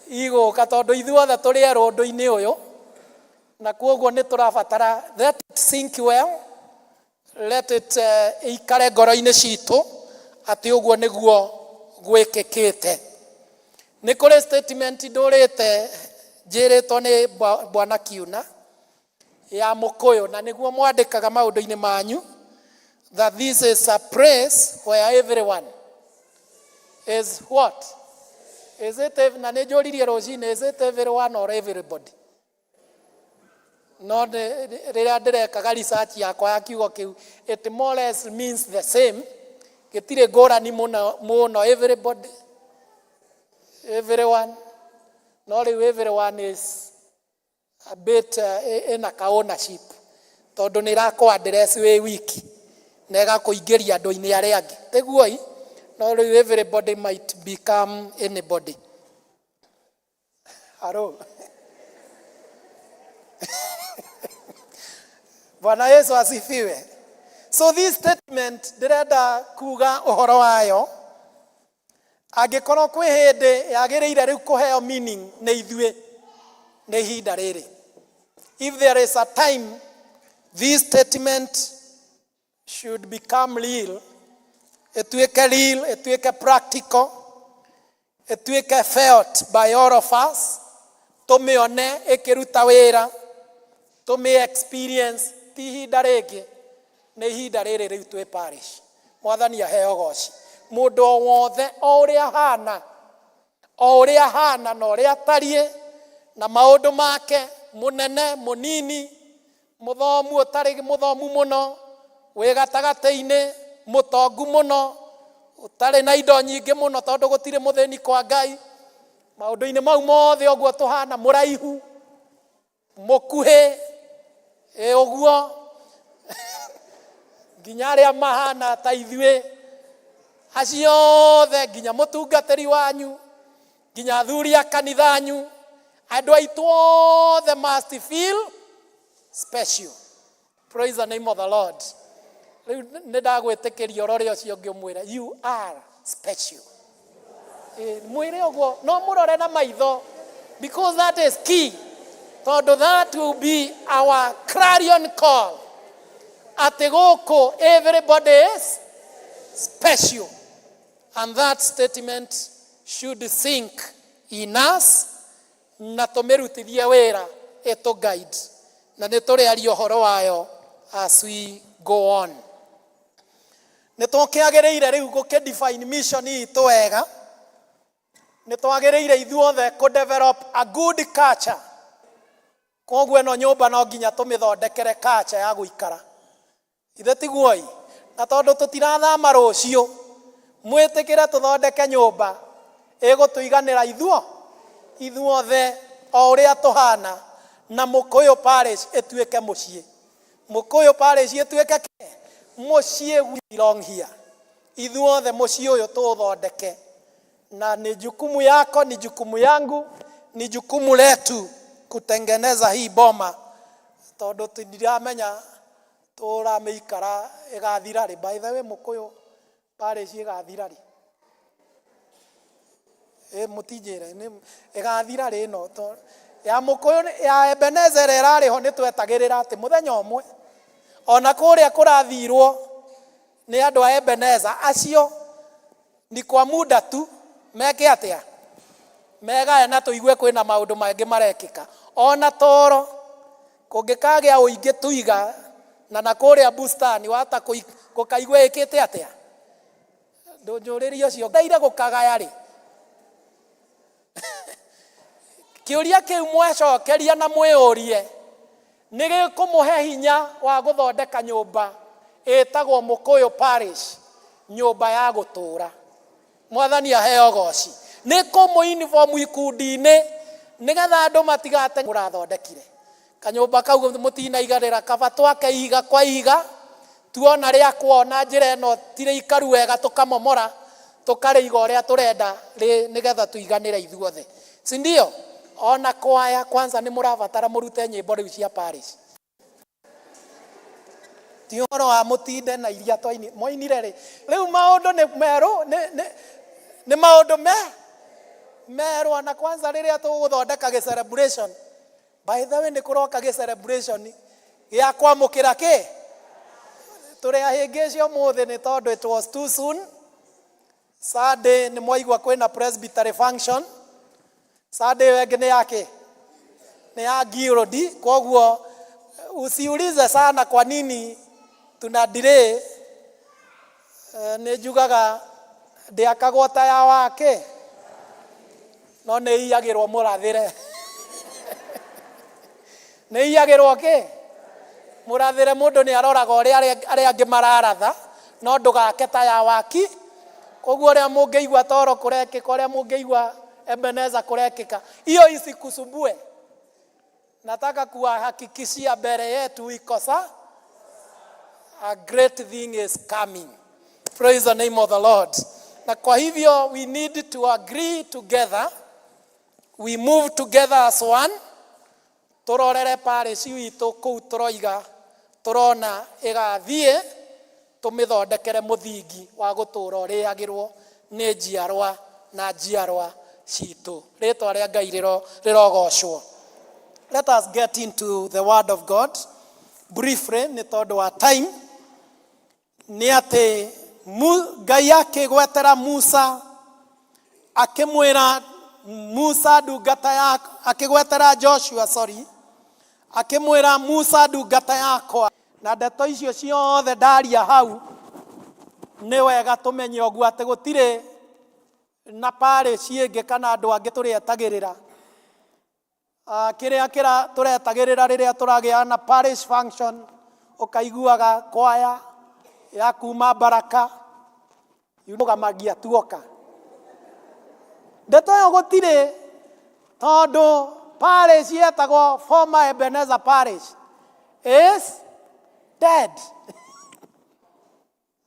igũka, tondũ ithuothe tũrĩ erũ ũndũ-inĩ ũyũ, na kuoguo nĩ tũrabatara let it sink well, let it ikare ngoro-inĩ citũ atĩ ũguo nĩguo gwĩkĩkĩte. Nĩ kũrĩ statement ndũrĩte njĩrĩtwo nĩ bwana Kiuna ya Mũkũyũ, na nĩguo mwandĩkaga maũndũ-inĩ manyu, that this is a place where everyone is what is it na nĩ njũririe rũcinĩ, is it everyone or everybody? No rĩrĩa ndĩrekaga research yakwa ya kiugo kĩu, it more or less means the same, gĩtirĩ ngũrani mũno mũno, everybody, everyone. No rĩu everyone is a bit ĩna ka ownership, tondũ nĩ ĩrakũ address wĩ wiki na ĩgakũingĩria andũ-inĩ arĩa angĩ, tiguo? No rĩu everybody might become anybody. Haro. Bwana Yesu asifiwe. So this statement ndĩrenda kuga ũhoro wayo, angĩkorwo kwĩ hĩndĩ yagĩrĩire rĩu kũheo meaning nĩ ithuĩ, nĩ ihinda rĩrĩ. If there is a time this statement should become real, ĩtuĩke real, ĩtuĩke practical, ĩtuĩke felt by all of us, tũmĩone ĩkĩruta wĩra, tũmĩ experience, ti ihinda rĩngĩ, nĩ ihinda rĩrĩ rĩu twĩ parish. Mwathani aheo goci. Mũndũ o wothe, o ũrĩa ahana, o ũrĩa ahana na ũrĩa atariĩ na maũndũ make, mũnene, mũnini, mũthomu, ũtarĩ mũthomu mũno, wĩ gatagatĩ-inĩ, mũtongu mũno, ũtarĩ na indo nyingĩ mũno, tondũ gũtirĩ mũthĩni kwa Ngai, maũndũ-inĩ mau mothe ũguo tũhana, mũraihu, mũkuhĩ, ĩ ũguo, nginya arĩa mahana ta ithuĩ acio othe, nginya mũtungatĩri wanyu, nginya athuri a kanitha anyu, andũ aitũ othe must feel special. Praise the name of the Lord. Rĩu nĩ ndagwĩtĩkĩria ũrore ũcio ũngĩ ũmwĩre, "You are special." Mwĩre ũguo, no mũrore na maitho, because that is key, tondũ that will be our clarion call atĩ gũkũ everybody is special, and that statement should sink in us na tũmĩrutithie wĩra, ĩtũ guide, na nĩ tũrĩaria ũhoro wayo as we go on. Nĩ tũkĩagĩrĩire rĩu gũkĩ define mission itũ wega. Nĩ twagĩrĩire ithuothe kũ develop a good culture. Koguo ĩno nyũmba no nginya tũmĩthondekere culture ya gũikara, ithe tiguoi? Na tondũ tũtirathama rũciũ, mwĩtĩkĩre tũthondeke nyũmba ĩgũtũiganĩra ithuothe o ũrĩa tũhana, na Mũkũyũ Parish ĩtuĩke mũciĩ, Mũkũyũ Parish ĩtuĩke kĩ? Mũciĩ. We belong here ithuothe. Mũciĩ ũyũ tũũthondeke, na ni jukumu yako, ni jukumu yangu, ni jukumu letu kutengeneza hii boma, tondũ ndiramenya tũramĩikara ĩgathira rĩ. By the way, Mũkũyũ Parish ĩgathira rĩ? Ĩ mũtinjĩre ĩgathira rĩ? Ĩno ya Mũkũyũ ya Ebenezer ĩrarĩ ho, nĩ twetagĩrĩra atĩ mũthenya ũmwe ona kũrĩa kũrathirwo nĩ andũ a Ebenezer acio ni kwa muda tu, meke atĩa, megae na tũigue kwĩna maũndũ mangĩ marekĩka. Ona toro kũngĩkagĩa ũingĩ tuiga na kũrĩa bustani wata gũkaigua ĩkĩte atĩa, ndũnjũrĩrie ũcio ndaire gũkagaya rĩ. Kĩũria kĩu mwacokeria na mwĩũrie nĩ gĩkũmũhe hinya wa gũthondeka nyũmba ĩtagwo Mũkũyũ Parish, nyũmba ya gũtũũra. Mwathani aheo goci. Nĩ kũmũ uniform ikundi-inĩ nĩgetha andũ matigate mũrathondekire kanyũmba kau mũtinaiganĩra. Kaba twake ihiga kwa ihiga, tuona rĩakwo na njĩra ĩno tirĩ ikaru wega, tũkamomora, tũkarĩiga ũrĩa tũrenda nĩgetha tũiganĩre ithuothe, si ndio? Ona kwaya kwanza nĩ mũrabatara mũrute nyĩmbo rĩu cia parish, ti ũhoro wa mũtinde na iria twaini mwainire rĩ. Rĩu maũndũ nĩ merũ, nĩ maũndũ me merũ. Ona kwanza rĩrĩa tũgũthondeka gĩ celebration, by the way, nĩ kũroka gĩ celebration gĩa kwamũkĩra kĩ tũrĩ ahĩngĩci ũmũthĩ, nĩ tondũ it was too soon. Sunday nĩ mwaigua kwĩna presbytery function. Sunday ĩyo ĩngĩ nĩ yake, nĩ ya guild. Koguo usiulize sana kwa nini tuna delay. Nĩ njugaga ndĩakagwo ta ya wake, no nĩ iyagĩrwo mũrathĩre, nĩ iyagĩrwo kĩ mũrathĩre. Mũndũ nĩ aroraga ũrĩa arĩa angĩ mararatha, no ndũgake ta ya waki. Koguo ũrĩa mũngĩigua toro kũrekĩka, ũrĩa mũngĩigua Ebeneza kũrekĩka, hiyo isikusumbue. Nataka kuwahakikishia mbere yetu iko sa a great thing is coming. Praise the name of the Lord. Na kwa hivyo we need to agree together, we move together as one, tũrorere parish witũ kũu tũroiga tũrona ĩgathiĩ. Tũmĩthondekere mũthingi wa gũtũũra ũrĩagĩrwo nĩ njiarwa na njiarwa citũ. Rĩtwa rĩa Ngai rĩrogocwo. Let us get into the word of God briefly nĩ tondũ wa time. Nĩ atĩ Ngai akĩgwetera Musa akĩmwĩra Musa ndungata ya akĩgwetera Joshua, sorry, akĩmwĩra Musa ndungata yakwa. Na ndeto icio ciothe ndaria hau, nĩ wega tũmenye ũguo atĩ gũtirĩ na parish ĩngĩ kana andũ angĩ tũrĩetagĩrĩra. Kĩrĩa kĩra tũretagĩrĩra rĩrĩa tũragĩa na parish function, ũkaiguaga kwaya ya kuma Baraka yugamagia tuoka. Ndeto ĩyo gũtirĩ, tondũ parish yetagwo former Ebenezer Parish is dead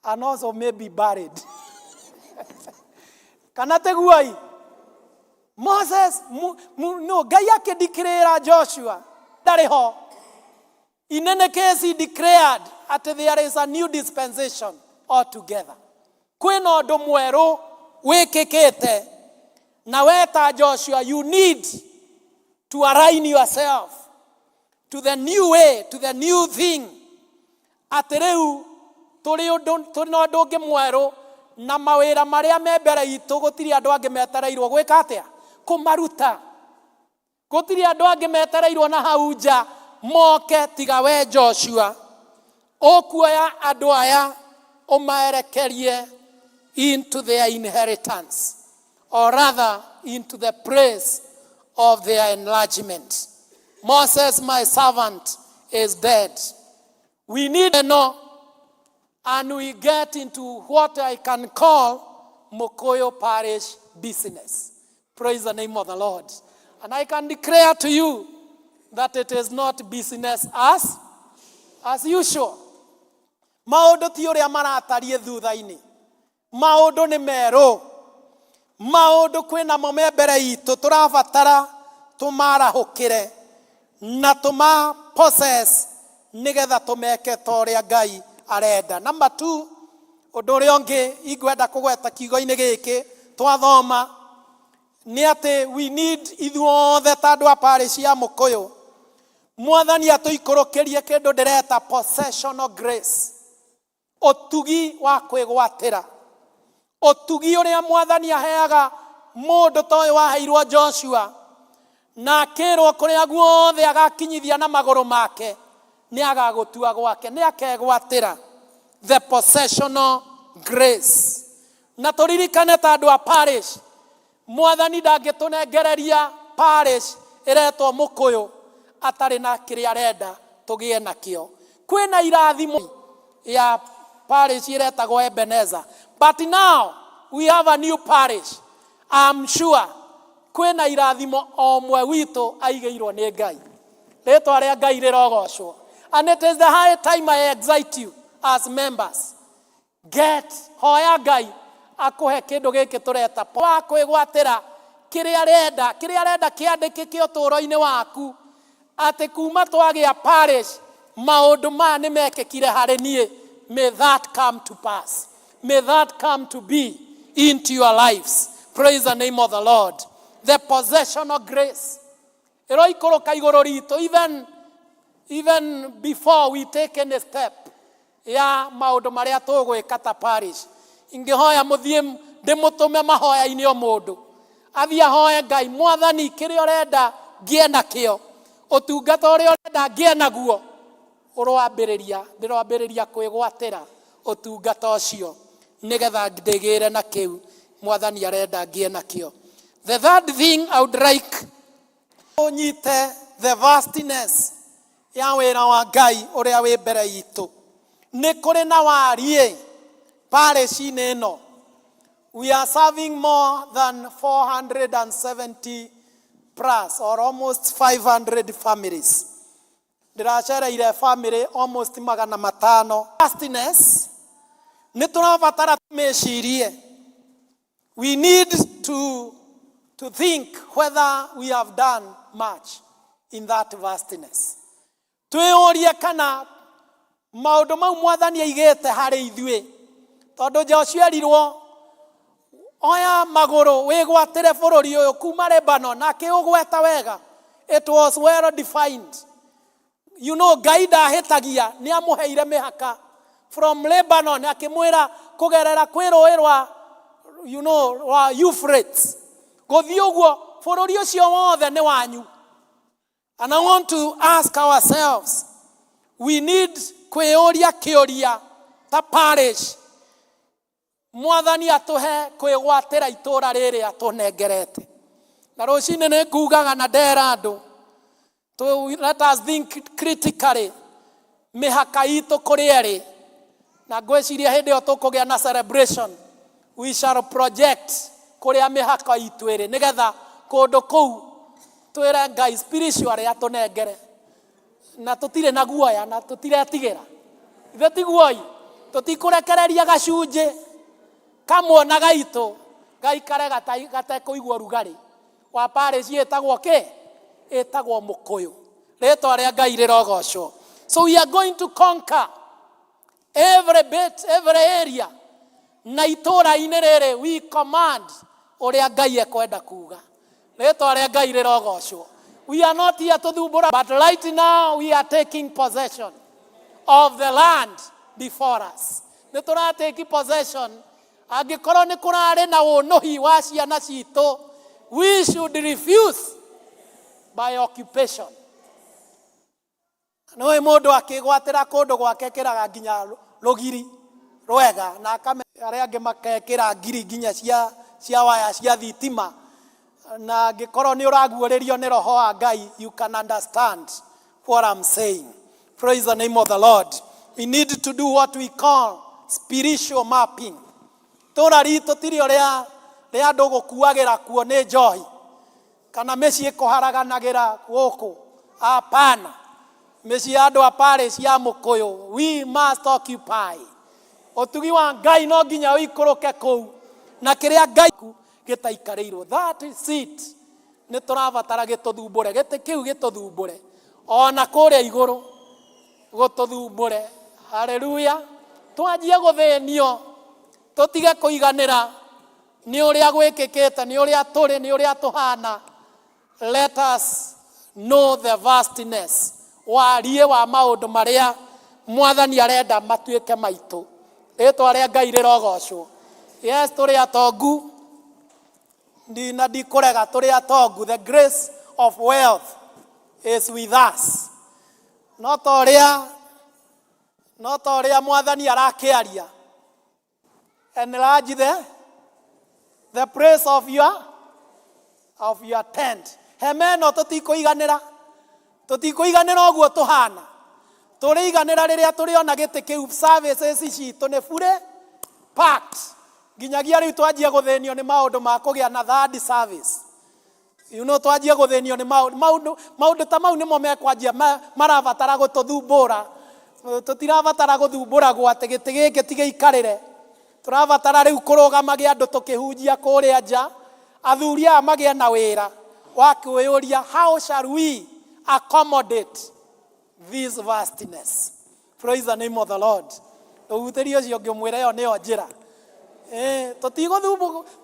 and also maybe buried. Kana teguoi Moses no Ngai akĩdeclare Joshua ndarĩ ho. In any case, he declared that there is a new dispensation altogether. Kwĩna ũndũ mwerũ wĩkĩkĩte, na weta Joshua, you need to align yourself to the new way, to the new thing, atĩ rĩu tũrĩ ũndũ tũrĩ na ũndũ ũngĩ mwerũ, na mawĩra marĩa me mbere itũ gũtirĩ andũ angĩ metereirwo gwĩka atĩa, kũmaruta. Gũtirĩ andũ angĩ metereirwo na hau nja moke tiga we Joshua ũkuoya andũ aya ũmaerekerie into their inheritance, or rather into the place of their enlargement. Moses, my servant, is dead. We need to know, and we get into what I can call Mukuyu Parish business. Praise the name of the Lord. And I can declare to you that it is not business as usual. Maũndũ ti ũrĩa maratariĩ thutha-inĩ. Maũndũ nĩ merũ. Maũndũ kwĩnamo me mbere itũ tũrabatara tũmarahũkĩre na tũma possess nĩgetha tũmeke ta ũrĩa Ngai arenda. Number two, ũndũ ũrĩa ũngĩ ingwenda kũgweta kiugo-inĩ gĩkĩ twathoma nĩ atĩ we need ithuothe ta andũ a parish ya Mũkũyũ, Mwathani atũikũrũkĩrie kĩndũ ndĩreta possessional grace, ũtugi wa kwĩgwatĩra, ũtugi ũrĩa Mwathani aheaga mũndũ ta ũyũ waheirwo Joshua na akĩrwo kũrĩa guothe agakinyithia na magũrũ make nĩ agagũtua gwake, nĩ akegwatĩra, the possessional grace. Na tũririkane ta andũ a parish, Mwathani ndangĩtũnengereria parish ĩretwo Mũkũyũ atarĩ na kĩrĩa arenda tũgĩe nakĩo. Kwĩna irathimo ya parish ĩretagwo Ebenezer, but now we have a new parish. I'm sure kwĩna irathimo o ũmwe witũ aigĩirwo nĩ Ngai. Rĩtwa rĩa Ngai rĩrogocwo. And it is the high time I excite you as members. Get hoya Ngai akũhe kĩndũ gĩkĩ tũreta wa kwĩgwatĩra, kĩrĩa arenda, kĩrĩa arenda kĩandĩkĩke ũtũũro-inĩ waku, atĩ kuma twagĩa parish maũndũ maya nĩ mekĩkire harĩ niĩ. May that come to pass. May that come to be into your lives. Praise the name of the Lord. The possession of grace ĩroikũrũka igũrũ ritũ even before we take any step ya maũndũ marĩa tũgwĩka ta parish. Ingĩhoya mũthiĩ ndĩmũtũme mahoya-inĩ, o mũndũ athiĩ ahoe Ngai, Mwathani, kĩrĩa ũrenda ngĩe nakĩo, ũtungata ũrĩa ũrenda ngĩe naguo, ũroambĩrĩria, ndĩroambĩrĩria kwĩgwatĩra ũtungata ũcio nĩgetha ndĩgĩre na kĩu Mwathani arenda ngĩe nakĩo. The third thing I would like ũnyite the vastness ya wĩra wa Ngai ũrĩa wĩ mbere itũ. Nĩ kũrĩ na wariĩ parish-inĩ ĩno. We are serving more than 470 plus or almost 500 families. Ndĩracereire family almost 500. Vastness nĩ tũrabatara mĩcirie. We need to think whether we have done much in that vastness. Twĩyũrie kana Maũndũ mau Mwathani aigĩte harĩ ithuĩ. Tondũ Joshua erirwo, oya magũrũ wĩgwatĩre bũrũri ũyũ kuma Lebanon, akĩũgweta wega. It was well defined. You know, Ngai ndahĩtagia, nĩ amũheire mĩhaka. From Lebanon, akĩmwĩra kũgerera kwĩ rũĩ rwa, you know, rwa Euphrates. Gũthiĩ ũguo, bũrũri ũcio wothe nĩ wanyu. And I want to ask ourselves, we need kwĩyũria kĩũria ta parish. Mwathani atũhe kwĩgwatĩra itũra rĩrĩ atũnengerete. Na rũcinĩ nĩ ngugaga na ndera andũ, let us think critically mĩhaka itũ kũrĩa ĩrĩ. Na ngwĩciria hĩndĩ ĩyo tũkũgĩa na celebration, we shall project kũrĩa mĩhaka itũ ĩrĩ, nĩgetha kũndũ kũu twĩre Ngai spiritually atũnengere. Na tũtirĩ na guoya na tũtiretigĩra. Ithuĩ ti guoi, tũtikũrekereria gacunjĩ kamwe na gaitũ gaikare gatekũigua ũrugarĩ wa parish ĩtagwo kĩ? Ĩtagwo Mũkũyũ. Rĩtwa rĩa Ngai rĩrogocwo. So we are going to conquer every bit, every area. Na itũũra-inĩ rĩrĩ we command ũrĩa Ngai ekwenda kuga. Rĩtwa rĩa Ngai rĩrogocwo. We are not here to thumbũra, but right now we are taking possession of the land before us. Nĩ tũratake possession. Angĩkorwo nĩ kũrarĩ na ũnũhi wa ciana citũ, we should refuse by occupation. Nĩũĩ mũndũ akĩgwatĩra kũndũ gwake kĩraga nginya rũgiri rwega, na akame arĩa angĩ makekĩra ngiri nginya cia waya cia thitima. Na angĩkorwo nĩ ũraguũrĩrio nĩ roho wa Ngai, you can understand what I'm saying. Praise the name of the Lord. We need to do what we call spiritual mapping. Tũra ritũ tirio rĩa andũ gũkuagĩra kuo nĩ njohi kana mĩciĩ kũharaganagĩra gũkũ. Hapana. Mĩciĩ ya andũ a parish ya Mũkũyũ, we must occupy. Ũtugi wa Ngai no nginya ũikũrũke kũu, na kĩrĩa Ngai gĩtaikarĩirwo, that seat nĩ tũrabatara gĩtũthumbũre, gĩtĩ kĩu gĩtũthumbũre ona kũrĩa igũrũ gũtũthumbũre. Haleluya. Twanjie gũthĩnio, tũtige kũiganĩra nĩ ũrĩa gwĩkĩkĩte, nĩ ũrĩa tũrĩ, nĩ ũrĩa tũhana. Let us know the vastness, wariĩ wa maũndũ marĩa Mwathani arenda matuĩke maitũ. Rĩtwa rĩa Ngai rĩrogocwo. Yes, tũrĩ atongu, na ndikũrega, tũrĩ atongu. The grace of wealth is with us. No ta ũrĩa Mwathani arakĩaria, enlarge the place of your tent. Hema ĩno tũtikũiganĩra, tũtikũiganĩra ũguo tũhana. Tũrĩiganĩra rĩrĩa tũrĩona gĩtĩ kĩu, services citũ nĩ fully packed. Nginyagia rĩu twanjie gũthĩnio nĩ maũndũ ma kũgĩa na third service. You know, twanjie gũthĩnio nĩ maũndũ ta mau nĩmo mekwanjia marabatara gũtũthumbũra. Tũtirabatara gũthumbũragwo atĩ gĩtĩ gĩkĩ ti gĩikarĩre. Tũrabatara rĩu kũrũgamage andũ tũkĩhunjia kũrĩa nja, athuri aya magĩe na wĩra wa kwĩyũria, how shall we accommodate this vastness? Praise the name of the Lord. Ũhutĩrie ũcio ũngĩ ũmwĩre ĩyo nĩyo njĩra.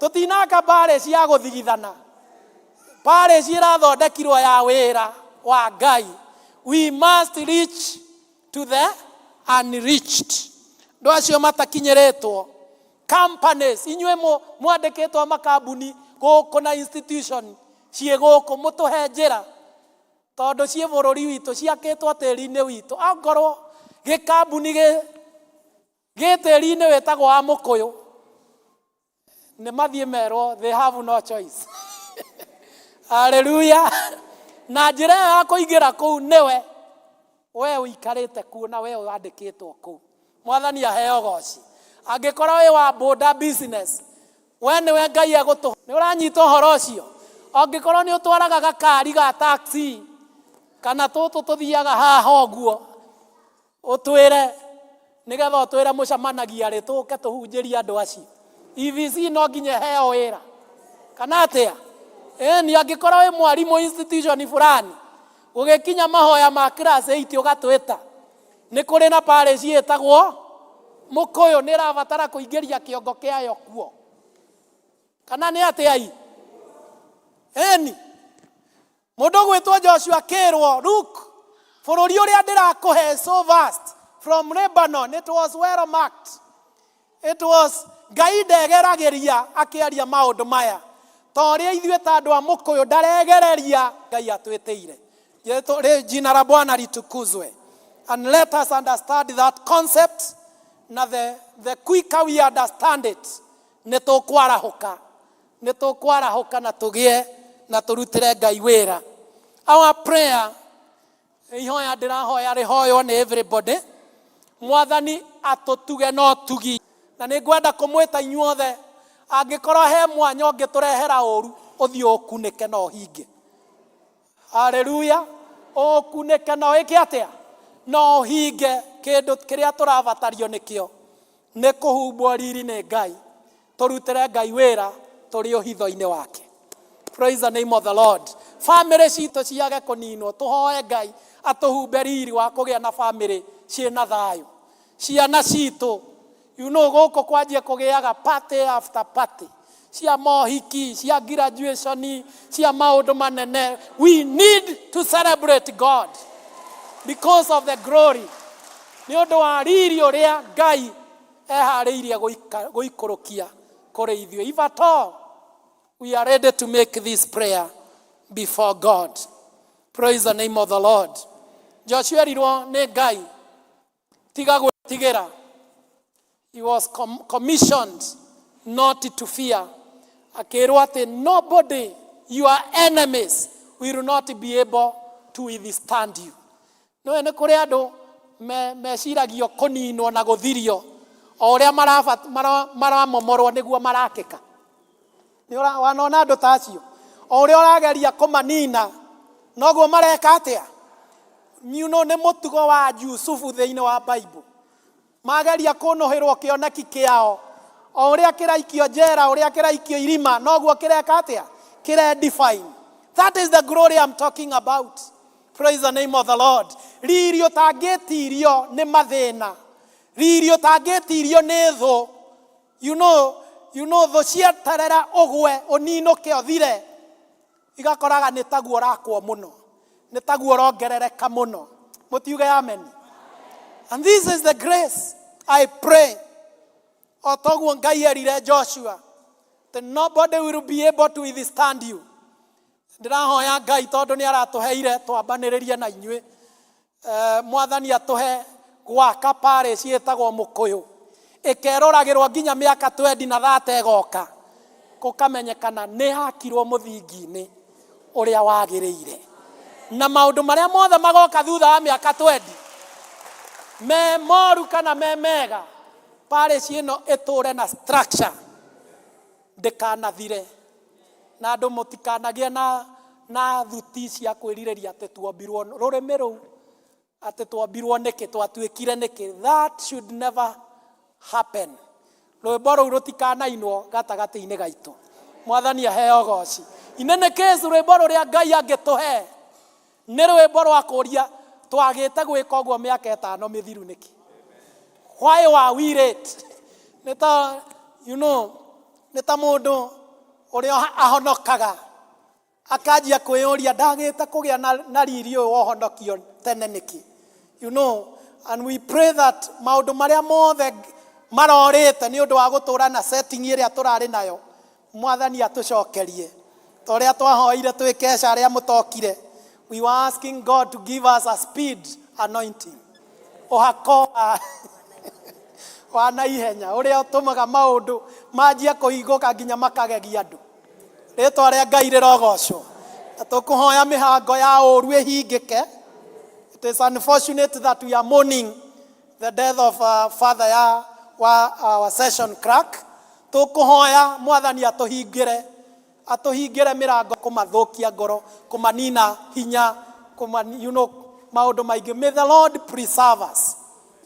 Tũtinaka parish ya gũthigithana. Parish ĩrathondekirwo ya wĩra wa Ngai. We must reach to the unreached. Andũ acio matakinyĩrĩtwo. Companies, inyuĩ mwandĩkĩtwo makambuni gũkũ na institution ciĩ gũkũ, mũtũhe njĩra. Tondũ ciĩ bũrũri witũ, ciakĩtwo tĩri-inĩ witũ. Ongorwo gĩkambuni gĩ tĩri-inĩ wĩtagwo wa Mũkũyũ, nĩ mathiĩ merwo they have no choice. Hallelujah. Na njĩra ĩyo ya kũingĩra kũu nĩwe we ũikarĩte kuo na we wandĩkĩtwo kũu. Mwathani aheo goci. Angĩkorwo wĩ wa boda business, we nĩwe Ngai egũtũ. Nĩ ũranyita ũhoro ũcio? Angĩkorwo nĩ ũtwaraga gakari ga taxi kana tũtũ tũthiaga haha ũguo, ũtwĩre nĩgetha ũtwĩre mũcemanagia rĩ, tũke tũhunjĩrie andũ acio. EVC no nginya ĩheo wĩra kana atĩa? Ĩni, angĩkorwo wĩ mwarimũ institution fulani, gũgĩkinya mahoya ma class 8 ũgatwĩta, Nĩ kũrĩ na parish ĩtagwo Mũkũyũ, nĩ ĩrabatara kũingĩria kĩongo kĩayo kuo. Kana nĩ atĩa i? Eni. Mũndũ ũgwĩtwo Joshua akĩrwo, look, bũrũri ũrĩa ndĩrakũhe is so vast, from Lebanon, it was well marked. It was, Ngai ndegeragĩria akĩaria maũndũ maya. Ta ũrĩa ithuĩ ta andũ a Mũkũyũ ndaregereria Ngai atwĩtĩire. Jina la Bwana litukuzwe. And let us understand that concept, na the quicker we understand it, nĩ tũkwarahũka. Nĩ tũkwarahũka na tũgĩe na tũrutĩre Ngai wĩra. Our prayer, ihoya ndĩrahoya rĩhoywo nĩ everybody, Mwathani atũtuge na ũtugi. Na nĩ ngwenda kũmwĩta inyuothe, angĩkorwo he mwanya ũngĩtũrehera ũru, ũthiĩ ũkunĩke na ũhinge. Haleluya. Ũkunĩke na ũĩke atĩa? Na ũhinge kĩndũ kĩrĩa tũrabatario nĩkĩo. Nĩ kũhumbwo riri nĩ Ngai. Tũrutĩre Ngai wĩra tũrĩ ũhitho-inĩ wake. Praise the name of the Lord. Family citũ ciage kũninwo, tũhoe Ngai atũhumbe riri wa kũgĩa na family ciĩna thayũ. Ciana citũ, you know, gũkũ kwanjia kũgĩaga party after party, cia mohiki, cia graduation, cia maũndũ manene. We need to celebrate God because of the glory. Nĩ ũndũ wa riri ũrĩa Ngai eharĩirie gũikũrũkia kũrĩ ithuĩ. If at all we are ready to make this prayer before God. Praise the name of the Lord. Joshua erirwo nĩ Ngai, tiga gwĩtigĩra. He was commissioned not to fear. Akĩrwo atĩ nobody, your enemies will not be able to withstand you. Nĩũĩ nĩ kũrĩ andũ meciragio kũninwo na gũthirio o ũrĩa maramomorwo nĩguo marakĩka. Wanona andũ ta acio? O ũrĩa ũrageria kũmanina noguo mareka atĩa? You know, nĩ mũtugo wa Jusufu thĩinĩ wa Bible. Mageria kũnũhĩrwo kĩoneki kĩao, o ũrĩa kĩraikio njera, ũrĩa kĩraikio irima, noguo kĩreka atĩa? Kĩredefine. That is the glory I'm talking about. Praise the name of the Lord. Riri ũtangĩtirio nĩ mathĩna. Riri ũtangĩtirio nĩ thũ. You know, thũ cieterera ũgwe, ũninũke, ũthire. Igakoraga nĩ taguo ũrakwo mũno. Nĩ taguo ũrongerereka mũno. Mũtiuge amen. And this is the grace I pray. O toguo Ngai erire Joshua, that nobody will be able to withstand you. Ndĩrahoya Ngai tondũ nĩ aratũheire twambanĩrĩrie na inyuĩ. Mwathani atũhe gwaka parish ĩtagwo Mũkũyũ. Ĩkeroragĩrwo nginya mĩaka 20 na 30 ĩgoka. Gũkamenyekana nĩ yakirwo mũthingi-inĩ ũrĩa wagĩrĩire. Na maũndũ marĩa mothe magoka thutha wa mĩaka 20, me moru kana me mega, parish ĩno ĩtũre na structure ndĩkanathire. Na andũ mũtikanagĩe na thuti cia kwĩrirĩria atĩ tuombirwo rũrĩmĩ rũu, atĩ tuombirwo nĩkĩ, twatuĩkire nĩkĩ. That should never happen. Rwĩmbo rũu rũtikanainwo gatagatĩ-inĩ gaitũ. Mwathani aheo goci. Inene case rwĩmbo rũrĩa Ngai angĩtũhe nĩ rwĩmbo rwa kũria twagĩte gwĩka ũguo mĩaka ĩtano mĩthiru nĩkĩ. Why were we late? Nĩ ta, you know, nĩ ta mũndũ ũrĩa ahonokaga akanjia kwĩyũria ndagĩte kũgĩa na riri ũyũ wa ũhonokio tene nĩkĩ. You know, and we pray that maũndũ marĩa mothe marorĩte nĩ ũndũ wa gũtũra na setting ĩrĩa tũrarĩ nayo, Mwathani atũcokerie. Ta ũrĩa twahoire twĩ kesha arĩa mũtokire, we were asking God to give us a speed anointing. Ũhako wa naihenya ũrĩa ũtũmaga maũndũ manjie kũhingũka nginya makagegia andũ. Rĩtwa rĩa Ngai rĩrogocwo. Na tũkũhoya mĩhango ya ũru ĩhingĩke. It is unfortunate that we are mourning the death of father ya wa our session clerk. Tũkũhoya Mwathani atũhingĩre, atũhingĩre mĩrango, kũmathũkia ngoro, kũmanina hinya, you know, maũndũ maingĩ. May the Lord preserve us.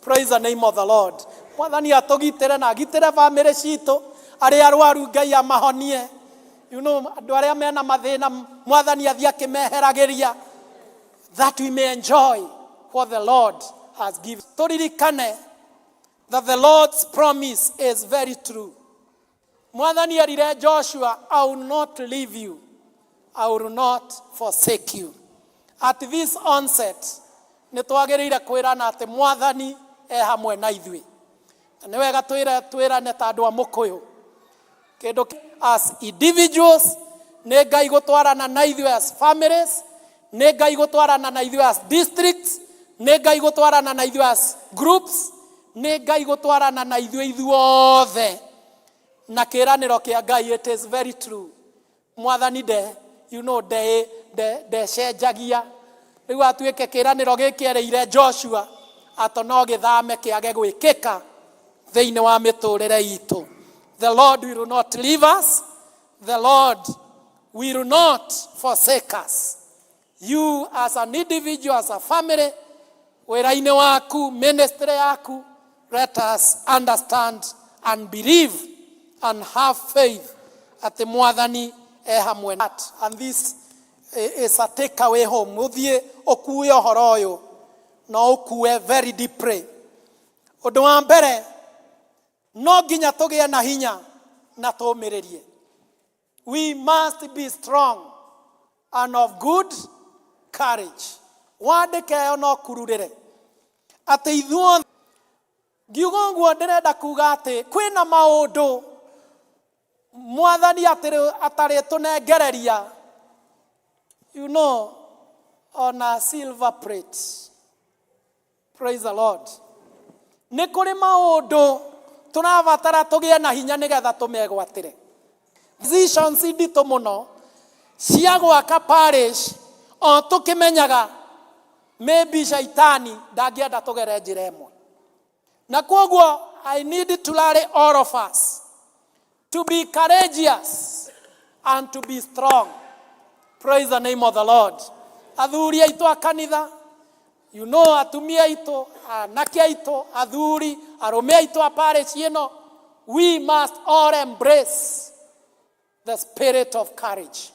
Praise the name of the Lord. Mwathani atũgitĩre na agitĩre famĩlĩ citũ, arĩa arwaru Ngai amahonie. You know, andũ arĩa mena mathĩna Mwathani athiĩ akĩmeheragĩria, that we may enjoy what the Lord has given. Tũririkane that the Lord's promise is very true. Mwathani erire Joshua, I will not leave you. I will not forsake you. At this onset, nĩ twagĩrĩire kwĩrana atĩ Mwathani e hamwe na ithuĩ. Na nĩ wega twĩre twĩrane ta andũ a Mũkũyũ. Kĩndũ as individuals, nĩ Ngai gũtwarana na ithuĩ as families, nĩ Ngai gũtwarana na ithuĩ as districts, nĩ Ngai gũtwarana na ithuĩ as groups, nĩ Ngai gũtwarana na ithuĩ ithuothe. Na kĩĩranĩro kĩa Ngai, it is very true. Mwathani nde, you know, nde, nde, ndecenjagia. Rĩu atuĩke kĩĩranĩro gĩkĩ erĩire Joshua ato no gĩthame kĩage gwĩkĩka thĩinĩ wa mĩtũrĩre itũ. The Lord will not leave us. The Lord will not forsake us. You as an individual, as a family, wĩra-inĩ waku, ministry yaku, let us understand and believe and have faith atĩ Mwathani e hamwe. And this is a take away home. Ũthiĩ ũkue ũhoro ũyũ na ũkue very deeply. Ũndũ wa mbere, no nginya tũgĩe na hinya na tũmĩrĩrie. We must be strong and of good courage. Wandĩke ĩyo no kururĩre atĩ ithuothe. Ngiuga ũguo ndĩrenda kuga atĩ kwĩna maũndũ Mwathani atarĩtũnengereria, you know, on a silver plate. Praise the Lord. Nĩ kũrĩ maũndũ tũrabatara tũgĩe na hinya nĩgetha tũmegwatĩre. Decisions nditũ mũno cia gwaka parish o tũkĩmenyaga maybe shaitani ndangĩenda tũgere njĩra ĩmwe. Na kwoguo I need to rally all of us to be courageous and to be strong. Praise the name of the Lord. Athuri aitũ a kanitha, you know, atumia aitũ, anake aitũ, athuri, arũme aitũ a parish ĩno, we must all embrace the spirit of courage,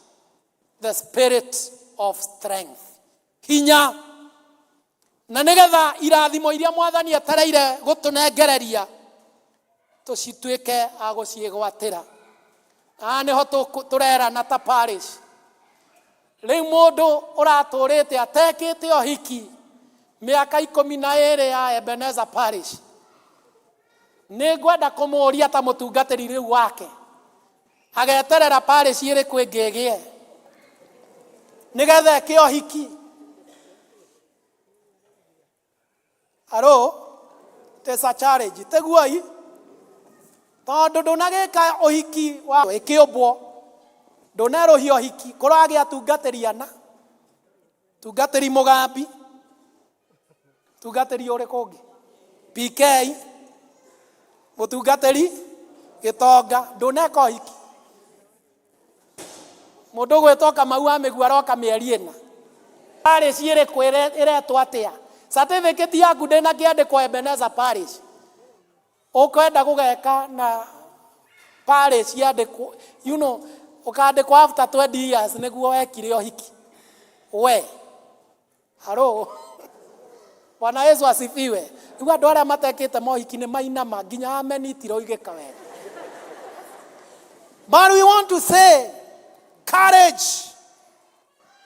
the spirit of strength. Hinya. Na nĩgetha irathimo iria Mwathani etereire gũtũnengereria tũcituĩke a gũciĩgwatĩra. Haha nĩho tũrerana ta parish. Rĩu mũndũ ũratũrĩte atekĩte ũhiki mĩaka ikũmi na ĩrĩ ya Ebenezer Parish, nĩ ngwenda kũmũria ta mũtungatĩri rĩu wake, ageterera parish ĩrĩkũ ĩngĩ ĩgĩe nĩgetha eke ũhiki. Aro, it is a challenge. Teguoi, tondũ ndũnagĩka ũhiki wa ĩkĩũmbwo, ndũnerũhia ũhiki, kũragĩa atungatĩri ana, tungatĩri mũgambi, tungatĩri ũrĩkũ ũngĩ, PK, mũtungatĩri gĩtonga, ndũneka ũhiki. Mũndũ ũgwĩtwo Kamau wa Mĩguo aroka mĩeri ĩna. Parish ĩrĩkũ ĩretwo atĩa? Certificate yaku ndĩnakĩandĩkwo Ebenezer Parish. Ũkwenda gũgeka na parish yandĩkwo, you know, ũkandĩkwo after 20 years nĩguo wekire ũhiki. We. Haro. Bwana Yesu asifiwe. Rĩu andũ arĩa matekĩte mohiki nĩ mainama nginya amen itiroigĩka wega. But we want to say, courage.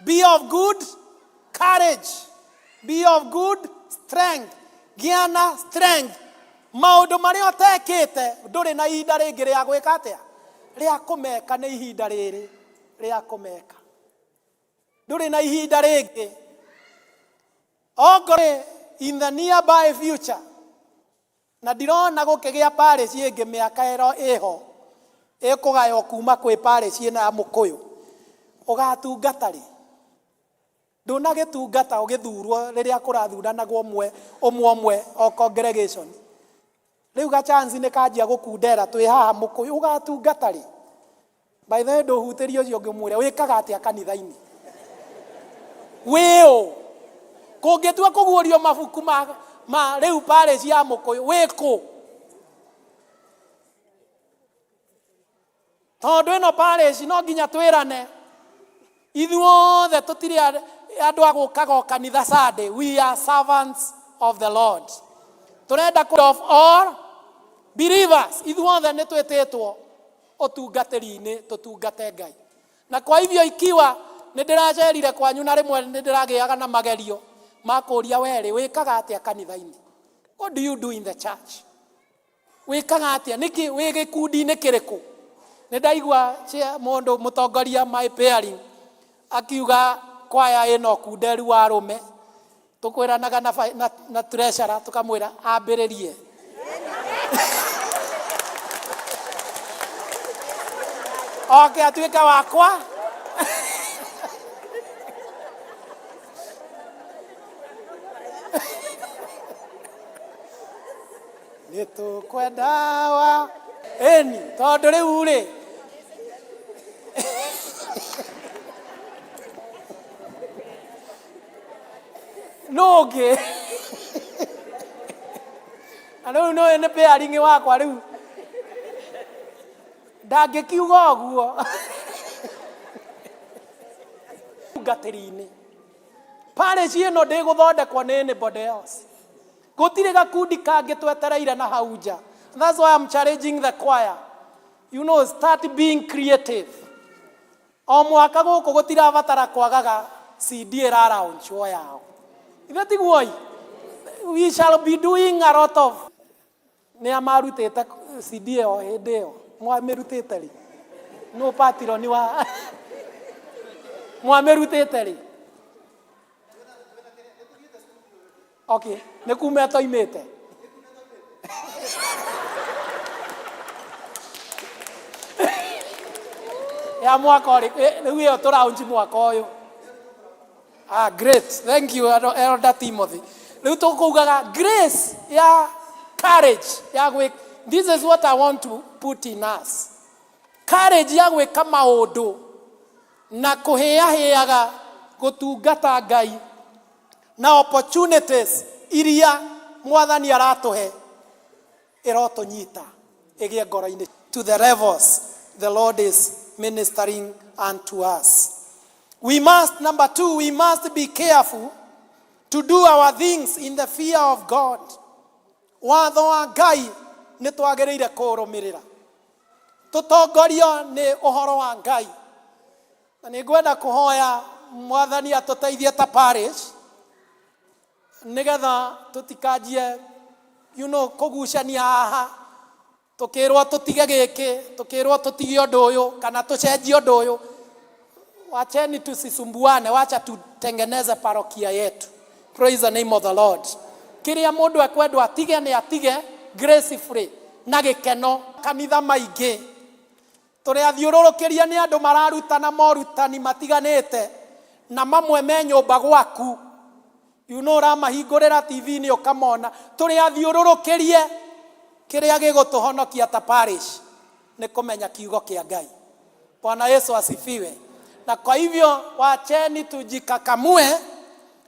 Be of good courage. Be of good strength. Gĩa na strength. Maũndũ marĩa ũtekĩte ndũrĩ na ihinda rĩngĩ rĩa gwĩka atĩa? Rĩa kũmeka nĩ ihinda rĩrĩ rĩa kũmeka. Ndũrĩ na ihinda rĩngĩ. Ongorwo in the nearby future, na ndirona gũkĩgĩa parish ĩngĩ mĩaka ĩro ĩho ĩkũgaywo kuma kwĩ parish ĩno ya Mũkũyũ. Ũgatungata rĩ? Ndũnagĩtungata ũgĩthurwo rĩrĩa kũrathuranagwo ũmwe ũmwe ũmwe o congregation. Rĩu ga chance nĩ kanjia gũkundera twĩ haha Mũkũyũ, ũgatungata rĩ? By the way, ndũhutĩrie ũcio ũngĩ ũmwĩre wĩkaga atĩa kanitha-inĩ. Wĩũ? Kũngĩtua kũguũrio mabuku ma rĩu parish ya Mũkũyũ, wĩkũ? Tondũ ĩno parish no nginya twĩrane ithuothe tũtirĩ andũ a gũkaga o kanitha Sunday. We are servants of the Lord. Tũrenda kũ of all believers, ithuothe nĩ twĩtĩtwo ũtungatĩri-inĩ tũtungate Ngai. Na kwa hivyo ikiwa nĩ ndĩracerire kwanyu na rĩmwe nĩ ndĩragĩaga na magerio ma kũria werĩ wĩkaga atĩa kanitha-inĩ? What do you do in the church? Wĩkaga atĩa? Nĩkĩ wĩ gĩkundi-inĩ kĩrĩkũ? Nĩ ndaigua mũndũ mũtongoria my pairing akiuga kwaya ĩno kunderu wa arũme tũkwĩranaga na treasurer tũkamwĩra ambĩrĩrie. Oke atuĩke wakwa. Nĩ tũkwenda wa ĩni tondũ rĩu rĩ nũ ũngĩ na rĩu nĩ nĩ pairing wakwa rĩu ndangĩkiuga ũguo ngatĩri-inĩ parish ĩno ndĩgũthondekwo nĩ anybody else. Gũtirĩ gakundi kangĩ twetereire na hau nja. That's why I'm challenging the choir. You know, start being creative. O mwaka gũkũ gũtirabatara kwagaga CD ĩra launchwo yao. Ithe tiguo? We shall be doing a lot of nĩ a marutĩte CD ĩyo hĩndĩ ĩyo mwamĩrutĩte rĩ? Nũ patironi wa mwamĩrutĩte rĩ? Okay, nĩ kuma ĩtoimĩte. Ya mwaka ũrĩkũ? Rĩu ĩyo tũraunji mwaka ũyũ. Ah, great. Thank you, Elder Timothy. Rĩu tũkũugaga grace ya courage ya gwĩ. This is what I want to put in us. Courage ya gwĩka maũndũ na kũhĩahĩaga gũtungata Ngai na opportunities iria Mwathani aratũhe ĩrotũnyita ĩgĩe ngoro-inĩ to the levels the Lord is ministering unto us. We must, number two, we must be careful to do our things in the fear of God. Watho wa Ngai nĩ twagĩrĩire kũũrũmĩrĩra. Tũtongorio nĩ ũhoro wa Ngai. Na nĩ ngwenda kũhoya Mwathani atũteithie ta parish nĩgetha tũtikanjie kũgucania haha tũkĩrwo tũtige gĩkĩ, tũkĩrwo tũtige ũndũ ũyũ kana tũcenjie ũndũ ũyũ. Wacheni tusisumbuane, wacha tutengeneze parokia yetu. Praise the name of the Lord. Kĩrĩa mũndũ ekwendwo atige nĩ atige gracefully na gĩkeno. Kanitha maingĩ tũrĩathiũrũrũkĩria nĩ andũ mararutana morutani matiganĩte na mamwe me nyũmba gwaku. Ũramahingũrĩra TV-inĩ ũkamona. Tũrĩathiũrũrũkĩrie kĩrĩa gĩgũtũhonokia ta parish nĩ kũmenya kiugo kĩa Ngai. Bwana Yesu asifiwe. Na kwa hivyo wacheni tujikakamue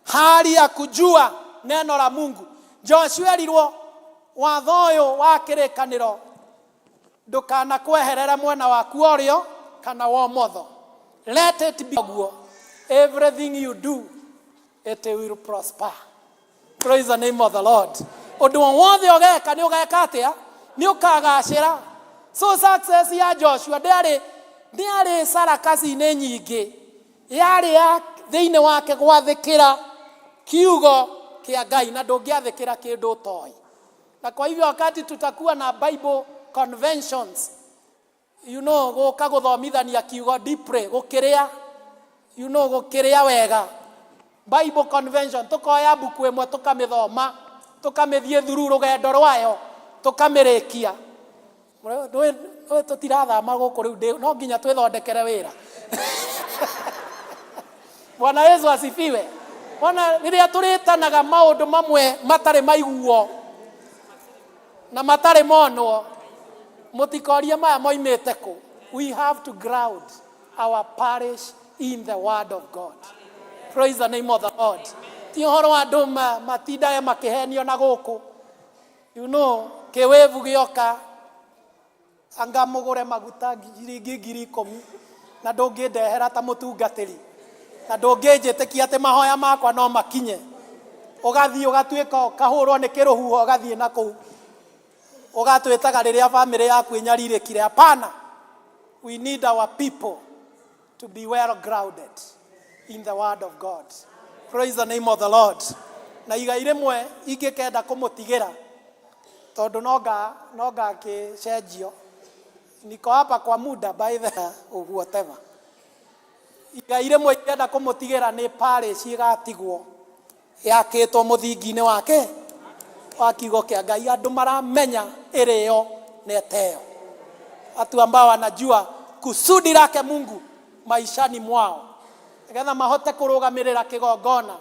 hali ya kujua neno la Mungu. Joshua erirwo watho ũyũ wa kĩrĩkanĩro ndũkanakweherere mwena waku ũrĩo kana wa ũmotho. Let it be guo. Everything you do, it will prosper. Praise the name of the Lord. Ũndũ o wothe ũgeka nĩ ũgeka atĩa? Nĩ ũkagacĩra. So success ya Joshua ndĩarĩ sarakasi-inĩ nyingĩ. Yarĩ ya thĩinĩ wake gwathĩkĩra kiugo kĩa Ngai na ndũngĩathĩkĩra kĩndũ ũtoĩ. Na kwa hivyo wakati tutakuwa na Bible conventions, gũka gũthomithania kiugo deeply, gũkĩrĩa, gũkĩrĩa wega. Bible convention, tũkoya mbuku ĩmwe tũkamĩthoma, tũkamĩthiĩ through rũgendo rwayo, tũkamĩrĩkia. Nĩ tũtirathama gũkũ rĩu, no nginya twĩthondekere wĩra. Bwana Yesu asifiwe. Bwana, rĩrĩa tũrĩtanaga maũndũ mamwe matarĩ maiguo na matarĩ monwo, mũtikorie maya moimĩte kũ. We have to ground our parish in the word of God. Praise the name of the Lord. Ti ũhoro wa andũ matindage makĩhenio na gũkũ. Kĩwĩvu gĩoka anga mũgũre maguta ciringi 10,000 na ndũngĩndehera ta mũtungatĩri na ndũngĩnjĩtĩkia atĩ mahoya makwa no makinye. Ũgathiĩ ũgatuĩka ũkahũrwo nĩ kĩrũhuho ũgathiĩ na kũu. Ũgatwĩtaga rĩrĩa famĩlĩ yaku ĩnyarirĩkire. Hapana. We need our people to be well grounded in the word of God. Praise the name of the Lord. Na igai rĩmwe ingĩkenda kũmũtigĩra tondũ no ngakĩcenjio. Niko hapa kwa muda by the whatever. Igai rĩmwe ingĩenda kũmũtigĩra nĩ parish ĩgatigwo yakĩtwo mũthingi-inĩ wake wa kiugo kĩa Ngai. Andũ maramenya ĩrĩo na ĩteo. Watu ambao wanajua kusudi lake Mungu maishani mwao nĩgetha mahote kũrũgamĩrĩra kĩgongona.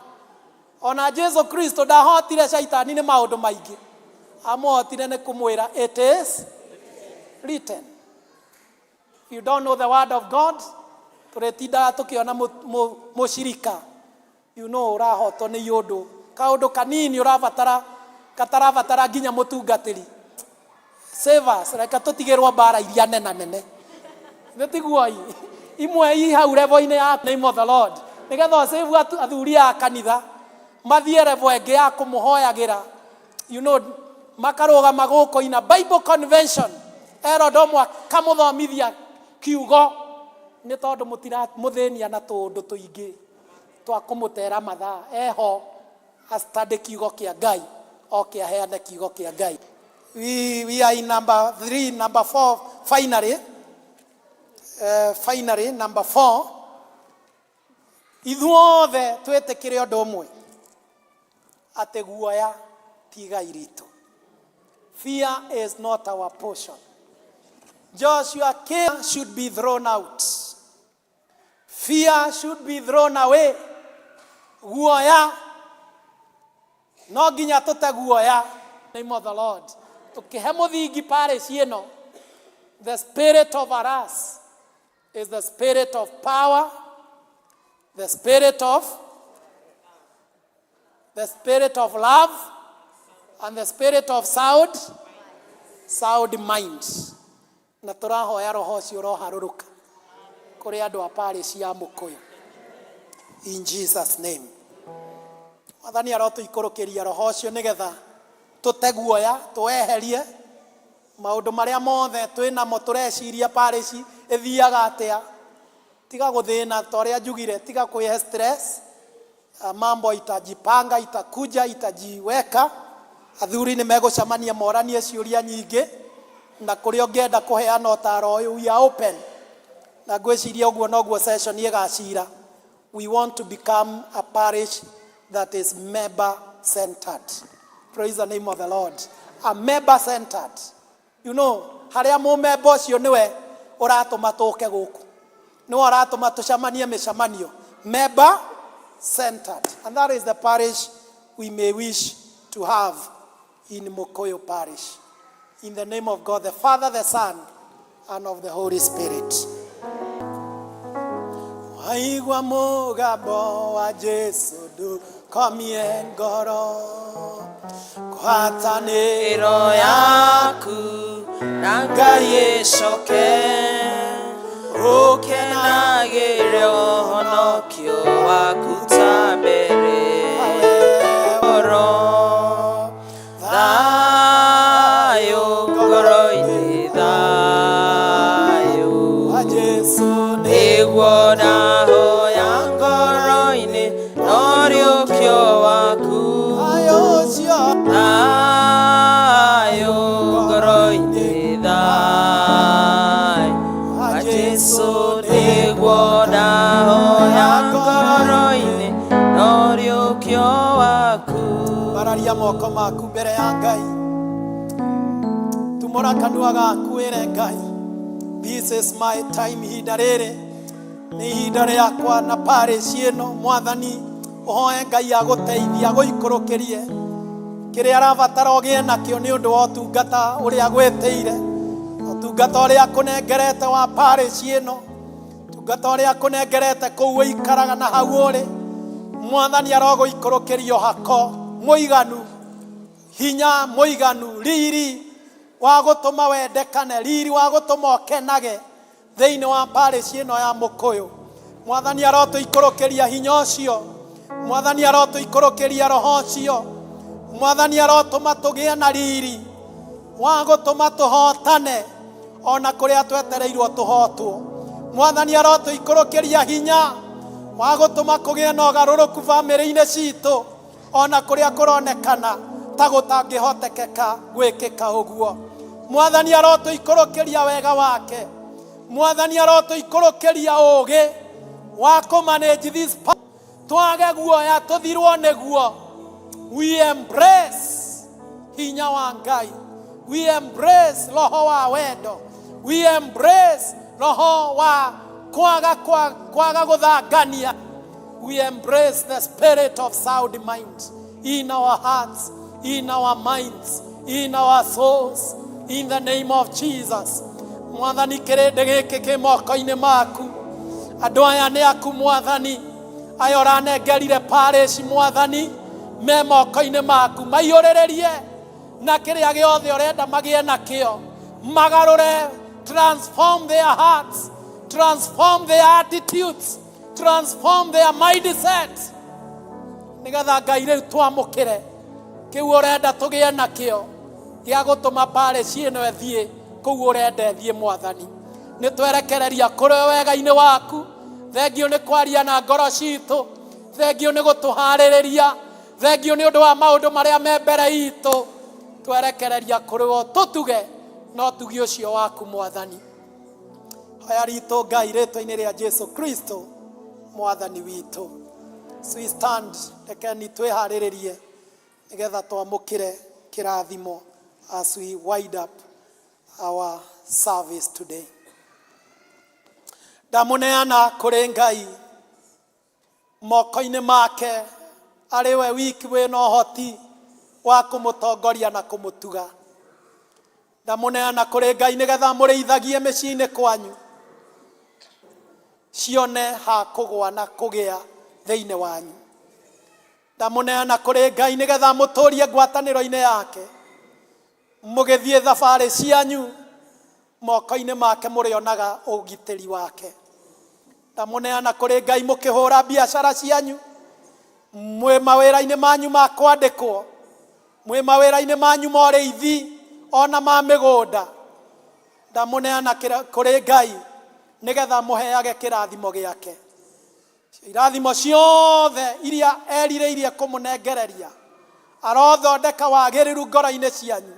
Ona Jesu Kristo ndahotire caitani nĩ maũndũ maingĩ, amũhotire nĩ kũmwĩra it is written. If you don't know the word of God, tũrĩtindaga tũkĩona mũcirika you know ũrahotwo nĩ iũndũ kaũndũ kanini ũrabatara katarabatara nginya mũtungatĩri. Save us, reke tũtigĩrwo mbara iria nena nene. Nĩ tiguo imwe i hau level-inĩ ya name of the Lord nĩgetha ũsave athuri a kanitha mathiĩ level ĩngĩ ya kũmũhoyagĩra, you know, makarũgama gũkũ ina Bible convention Erodomo akamũthomithia kiugo nĩ tondũ mũtiramũthĩnia na tũũndũ tũingĩ twa kũmũtera mathaa eho astudy kiugo kĩa Ngai oke aheane kiugo kĩa Ngai. We are in number 3, number 4 finally. Finally number 4, ithuothe twĩtĩkĩre ũndũ ũmwe atĩ guoya ti igai ritũ. Fear is not our portion. Joshua King should be thrown out. Fear should be thrown away. Guoya no nginya tũte guoya. Name of the Lord. Tũkĩhe mũthingi parish ĩno, the spirit of us is the spirit of power, the spirit of love, and the spirit of sound mind. Na tũrahoya roho ũcio ũroharũrũka kũrĩ andũ a parish ya Mũkũyũ. In Jesus name. Mwathani arotũikũrũkĩria roho ũcio nĩgetha tũte guoya, tũweherie maũndũ marĩa mothe twĩnamo tũreciria parish ĩthiaga atĩa. Tiga gũthĩna ta ũrĩa njugire, tiga kwĩhe stress. Mambo itajipanga, itakuja, itajiweka. Athuri nĩ megũcemania moranie ciũria nyingĩ, na kũrĩa ũngĩenda kũheana ũtaro ũyũ, we are open. Na ngwĩciria ũguo noguo session ĩgacira. We want to become a parish that is member centered. Praise the name of the Lord. A member centered. You know, harĩa mũmemba ũcio nĩwe ũratũma tũke gũkũ, nĩwe ũratũma tũcemanie mĩcemanio. Member centered. And that is the parish we may wish to have in Mukuyu Parish. In the name of God, the Father, the Son, and of the Holy Spirit. Waigua mũgambo wa Jesu ndũkomie ngoro, ngwatanĩro yaku na Ngai ĩcoke ũkenagĩre ũhonokio waku ta mbere oro thayũ ngoro-inĩ thayũ wa Jesu. Nĩguo ndahoya ngoro-inĩ norĩũkio waku. Thayũ ũcio. Thayũ ngoro-inĩ thayũ wa wa Jesu nĩguo ndahoya ngoro-inĩ norĩũkio waku. Bararia moko maku mbere ya Ngai, tumũra kanua gaku wĩre Ngai, this is my time. Ihinda rĩrĩ nĩ ihinda rĩakwa na parish ĩno. Mwathani, ũhoe Ngai agũteithia agũikũrũkĩrie kĩrĩa arabatara ũgĩe nakĩo nĩ ũndũ wa ũtungata ũrĩa agwĩtĩire, ũtungata ũrĩa akũnengerete wa parish ĩno, ũtungata ũrĩa akũnengerete kũu ũikaraga na hau ũrĩ. Mwathani arogũikũrũkĩria ũhako mũiganu, hinya mũiganu, riri wa gũtũma wendekane, riri wa gũtũma ũkenage thĩinĩ wa parish ĩno ya Mũkũyũ. Mwathani arotũikũrũkĩria hinya ũcio. Mwathani arotũikũrũkĩria roho ũcio. Mwathani arotũma tũgĩe na riri wa gũtũma tũhotane ona kũrĩa twetereirwo tũhotwo. Mwathani arotũikũrũkĩria hinya wa gũtũma kũgĩe na ũgarũrũku bamĩrĩ-inĩ citũ ona kũrĩa kũronekana ta gũtangĩhotekeka gwĩkĩka ũguo. Mwathani arotũikũrũkĩria wega wake. Mwathani arotũikũrũkĩria ũgĩ wa kũ manage this twage guoya tũthirwo nĩguo. We embrace hinya wa Ngai, we embrace roho wa wendo, we embrace roho wa kwaga kwaga gũthangania. We embrace the spirit of sound mind in our hearts, in our minds, in our souls, in the name of Jesus. Mwathani, kĩrĩndĩ gĩkĩ kĩ moko-inĩ maku. Andũ aya nĩ aku Mwathani, aya ũranengerire parish Mwathani, me moko-inĩ maku. Maiyũrĩrĩrie na kĩrĩa gĩothe ũrenda magĩe nakĩo, magarũre. Transform their hearts, transform their attitudes, transform their mindset, nĩgetha Ngai rĩu twamũkĩre kĩu ũrenda tũgĩe nakĩo gĩa gũtũma parish ĩno ĩthiĩ kũu ũrenda ĩthiĩ. Mwathani, nĩ twerekereria kũrĩ wega-inĩ waku. Thengiũ nĩ kwaria na ngoro citũ, thengiũ nĩ gũtũharĩrĩria, thengiũ nĩ ũndũ wa maũndũ marĩa me mbere itũ. Twerekereria kũrĩ we, tũtuge no tugi ũcio waku Mwathani. Hoya ritũ Ngai, rĩtwa-inĩ rĩa Jesu Kristo Mwathani witũ. So we stand, rekeni twĩharĩrĩrie nĩgetha twamũkĩre kĩrathimo as we wind up our service today. Ndamũneana kũrĩ Ngai moko-inĩ make, arĩ we wiki wĩna ũhoti wa kũmũtongoria na kũmũtuga. Ndamũneana kũrĩ Ngai nĩgetha mũrĩithagie mĩciĩ-inĩ kwanyu, cione ha kũgwa na kũgĩa thĩinĩ wanyu. Ndamũneana kũrĩ Ngai nĩgetha mũtũrie ngwatanĩro-inĩ yake. Mũgĩthiĩ thabarĩ cianyu, moko-inĩ make mũrĩonaga ũgitĩri wake. Ndamũneana kũrĩ Ngai mũkĩhũra biacara cianyu, mwĩ mawĩra-inĩ manyu ma kwandĩkwo, mwĩ mawĩra-inĩ manyu ma ũrĩithi ona ma mĩgũnda. Ndamũneana kũrĩ Ngai nĩgetha mũheage kĩrathimo gĩake. Irathimo ciothe iria erirĩirie kũmũnengereria, arothondeka wagĩrĩru ngoro-inĩ cianyu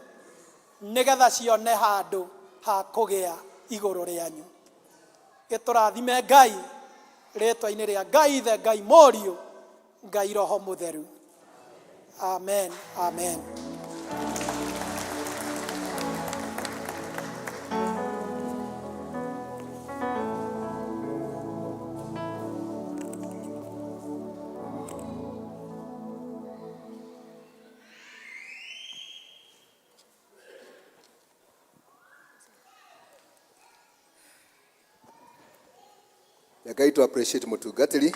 nĩgetha cione handũ ha kũgĩa igũrũ rĩanyu. Gĩtũrathime Ngai, rĩtwa-inĩ rĩa Ngai Ithe, Ngai Mũriũ, Ngai Roho Mũtheru. Amen, amen. Ngai, to appreciate mũtungatĩri.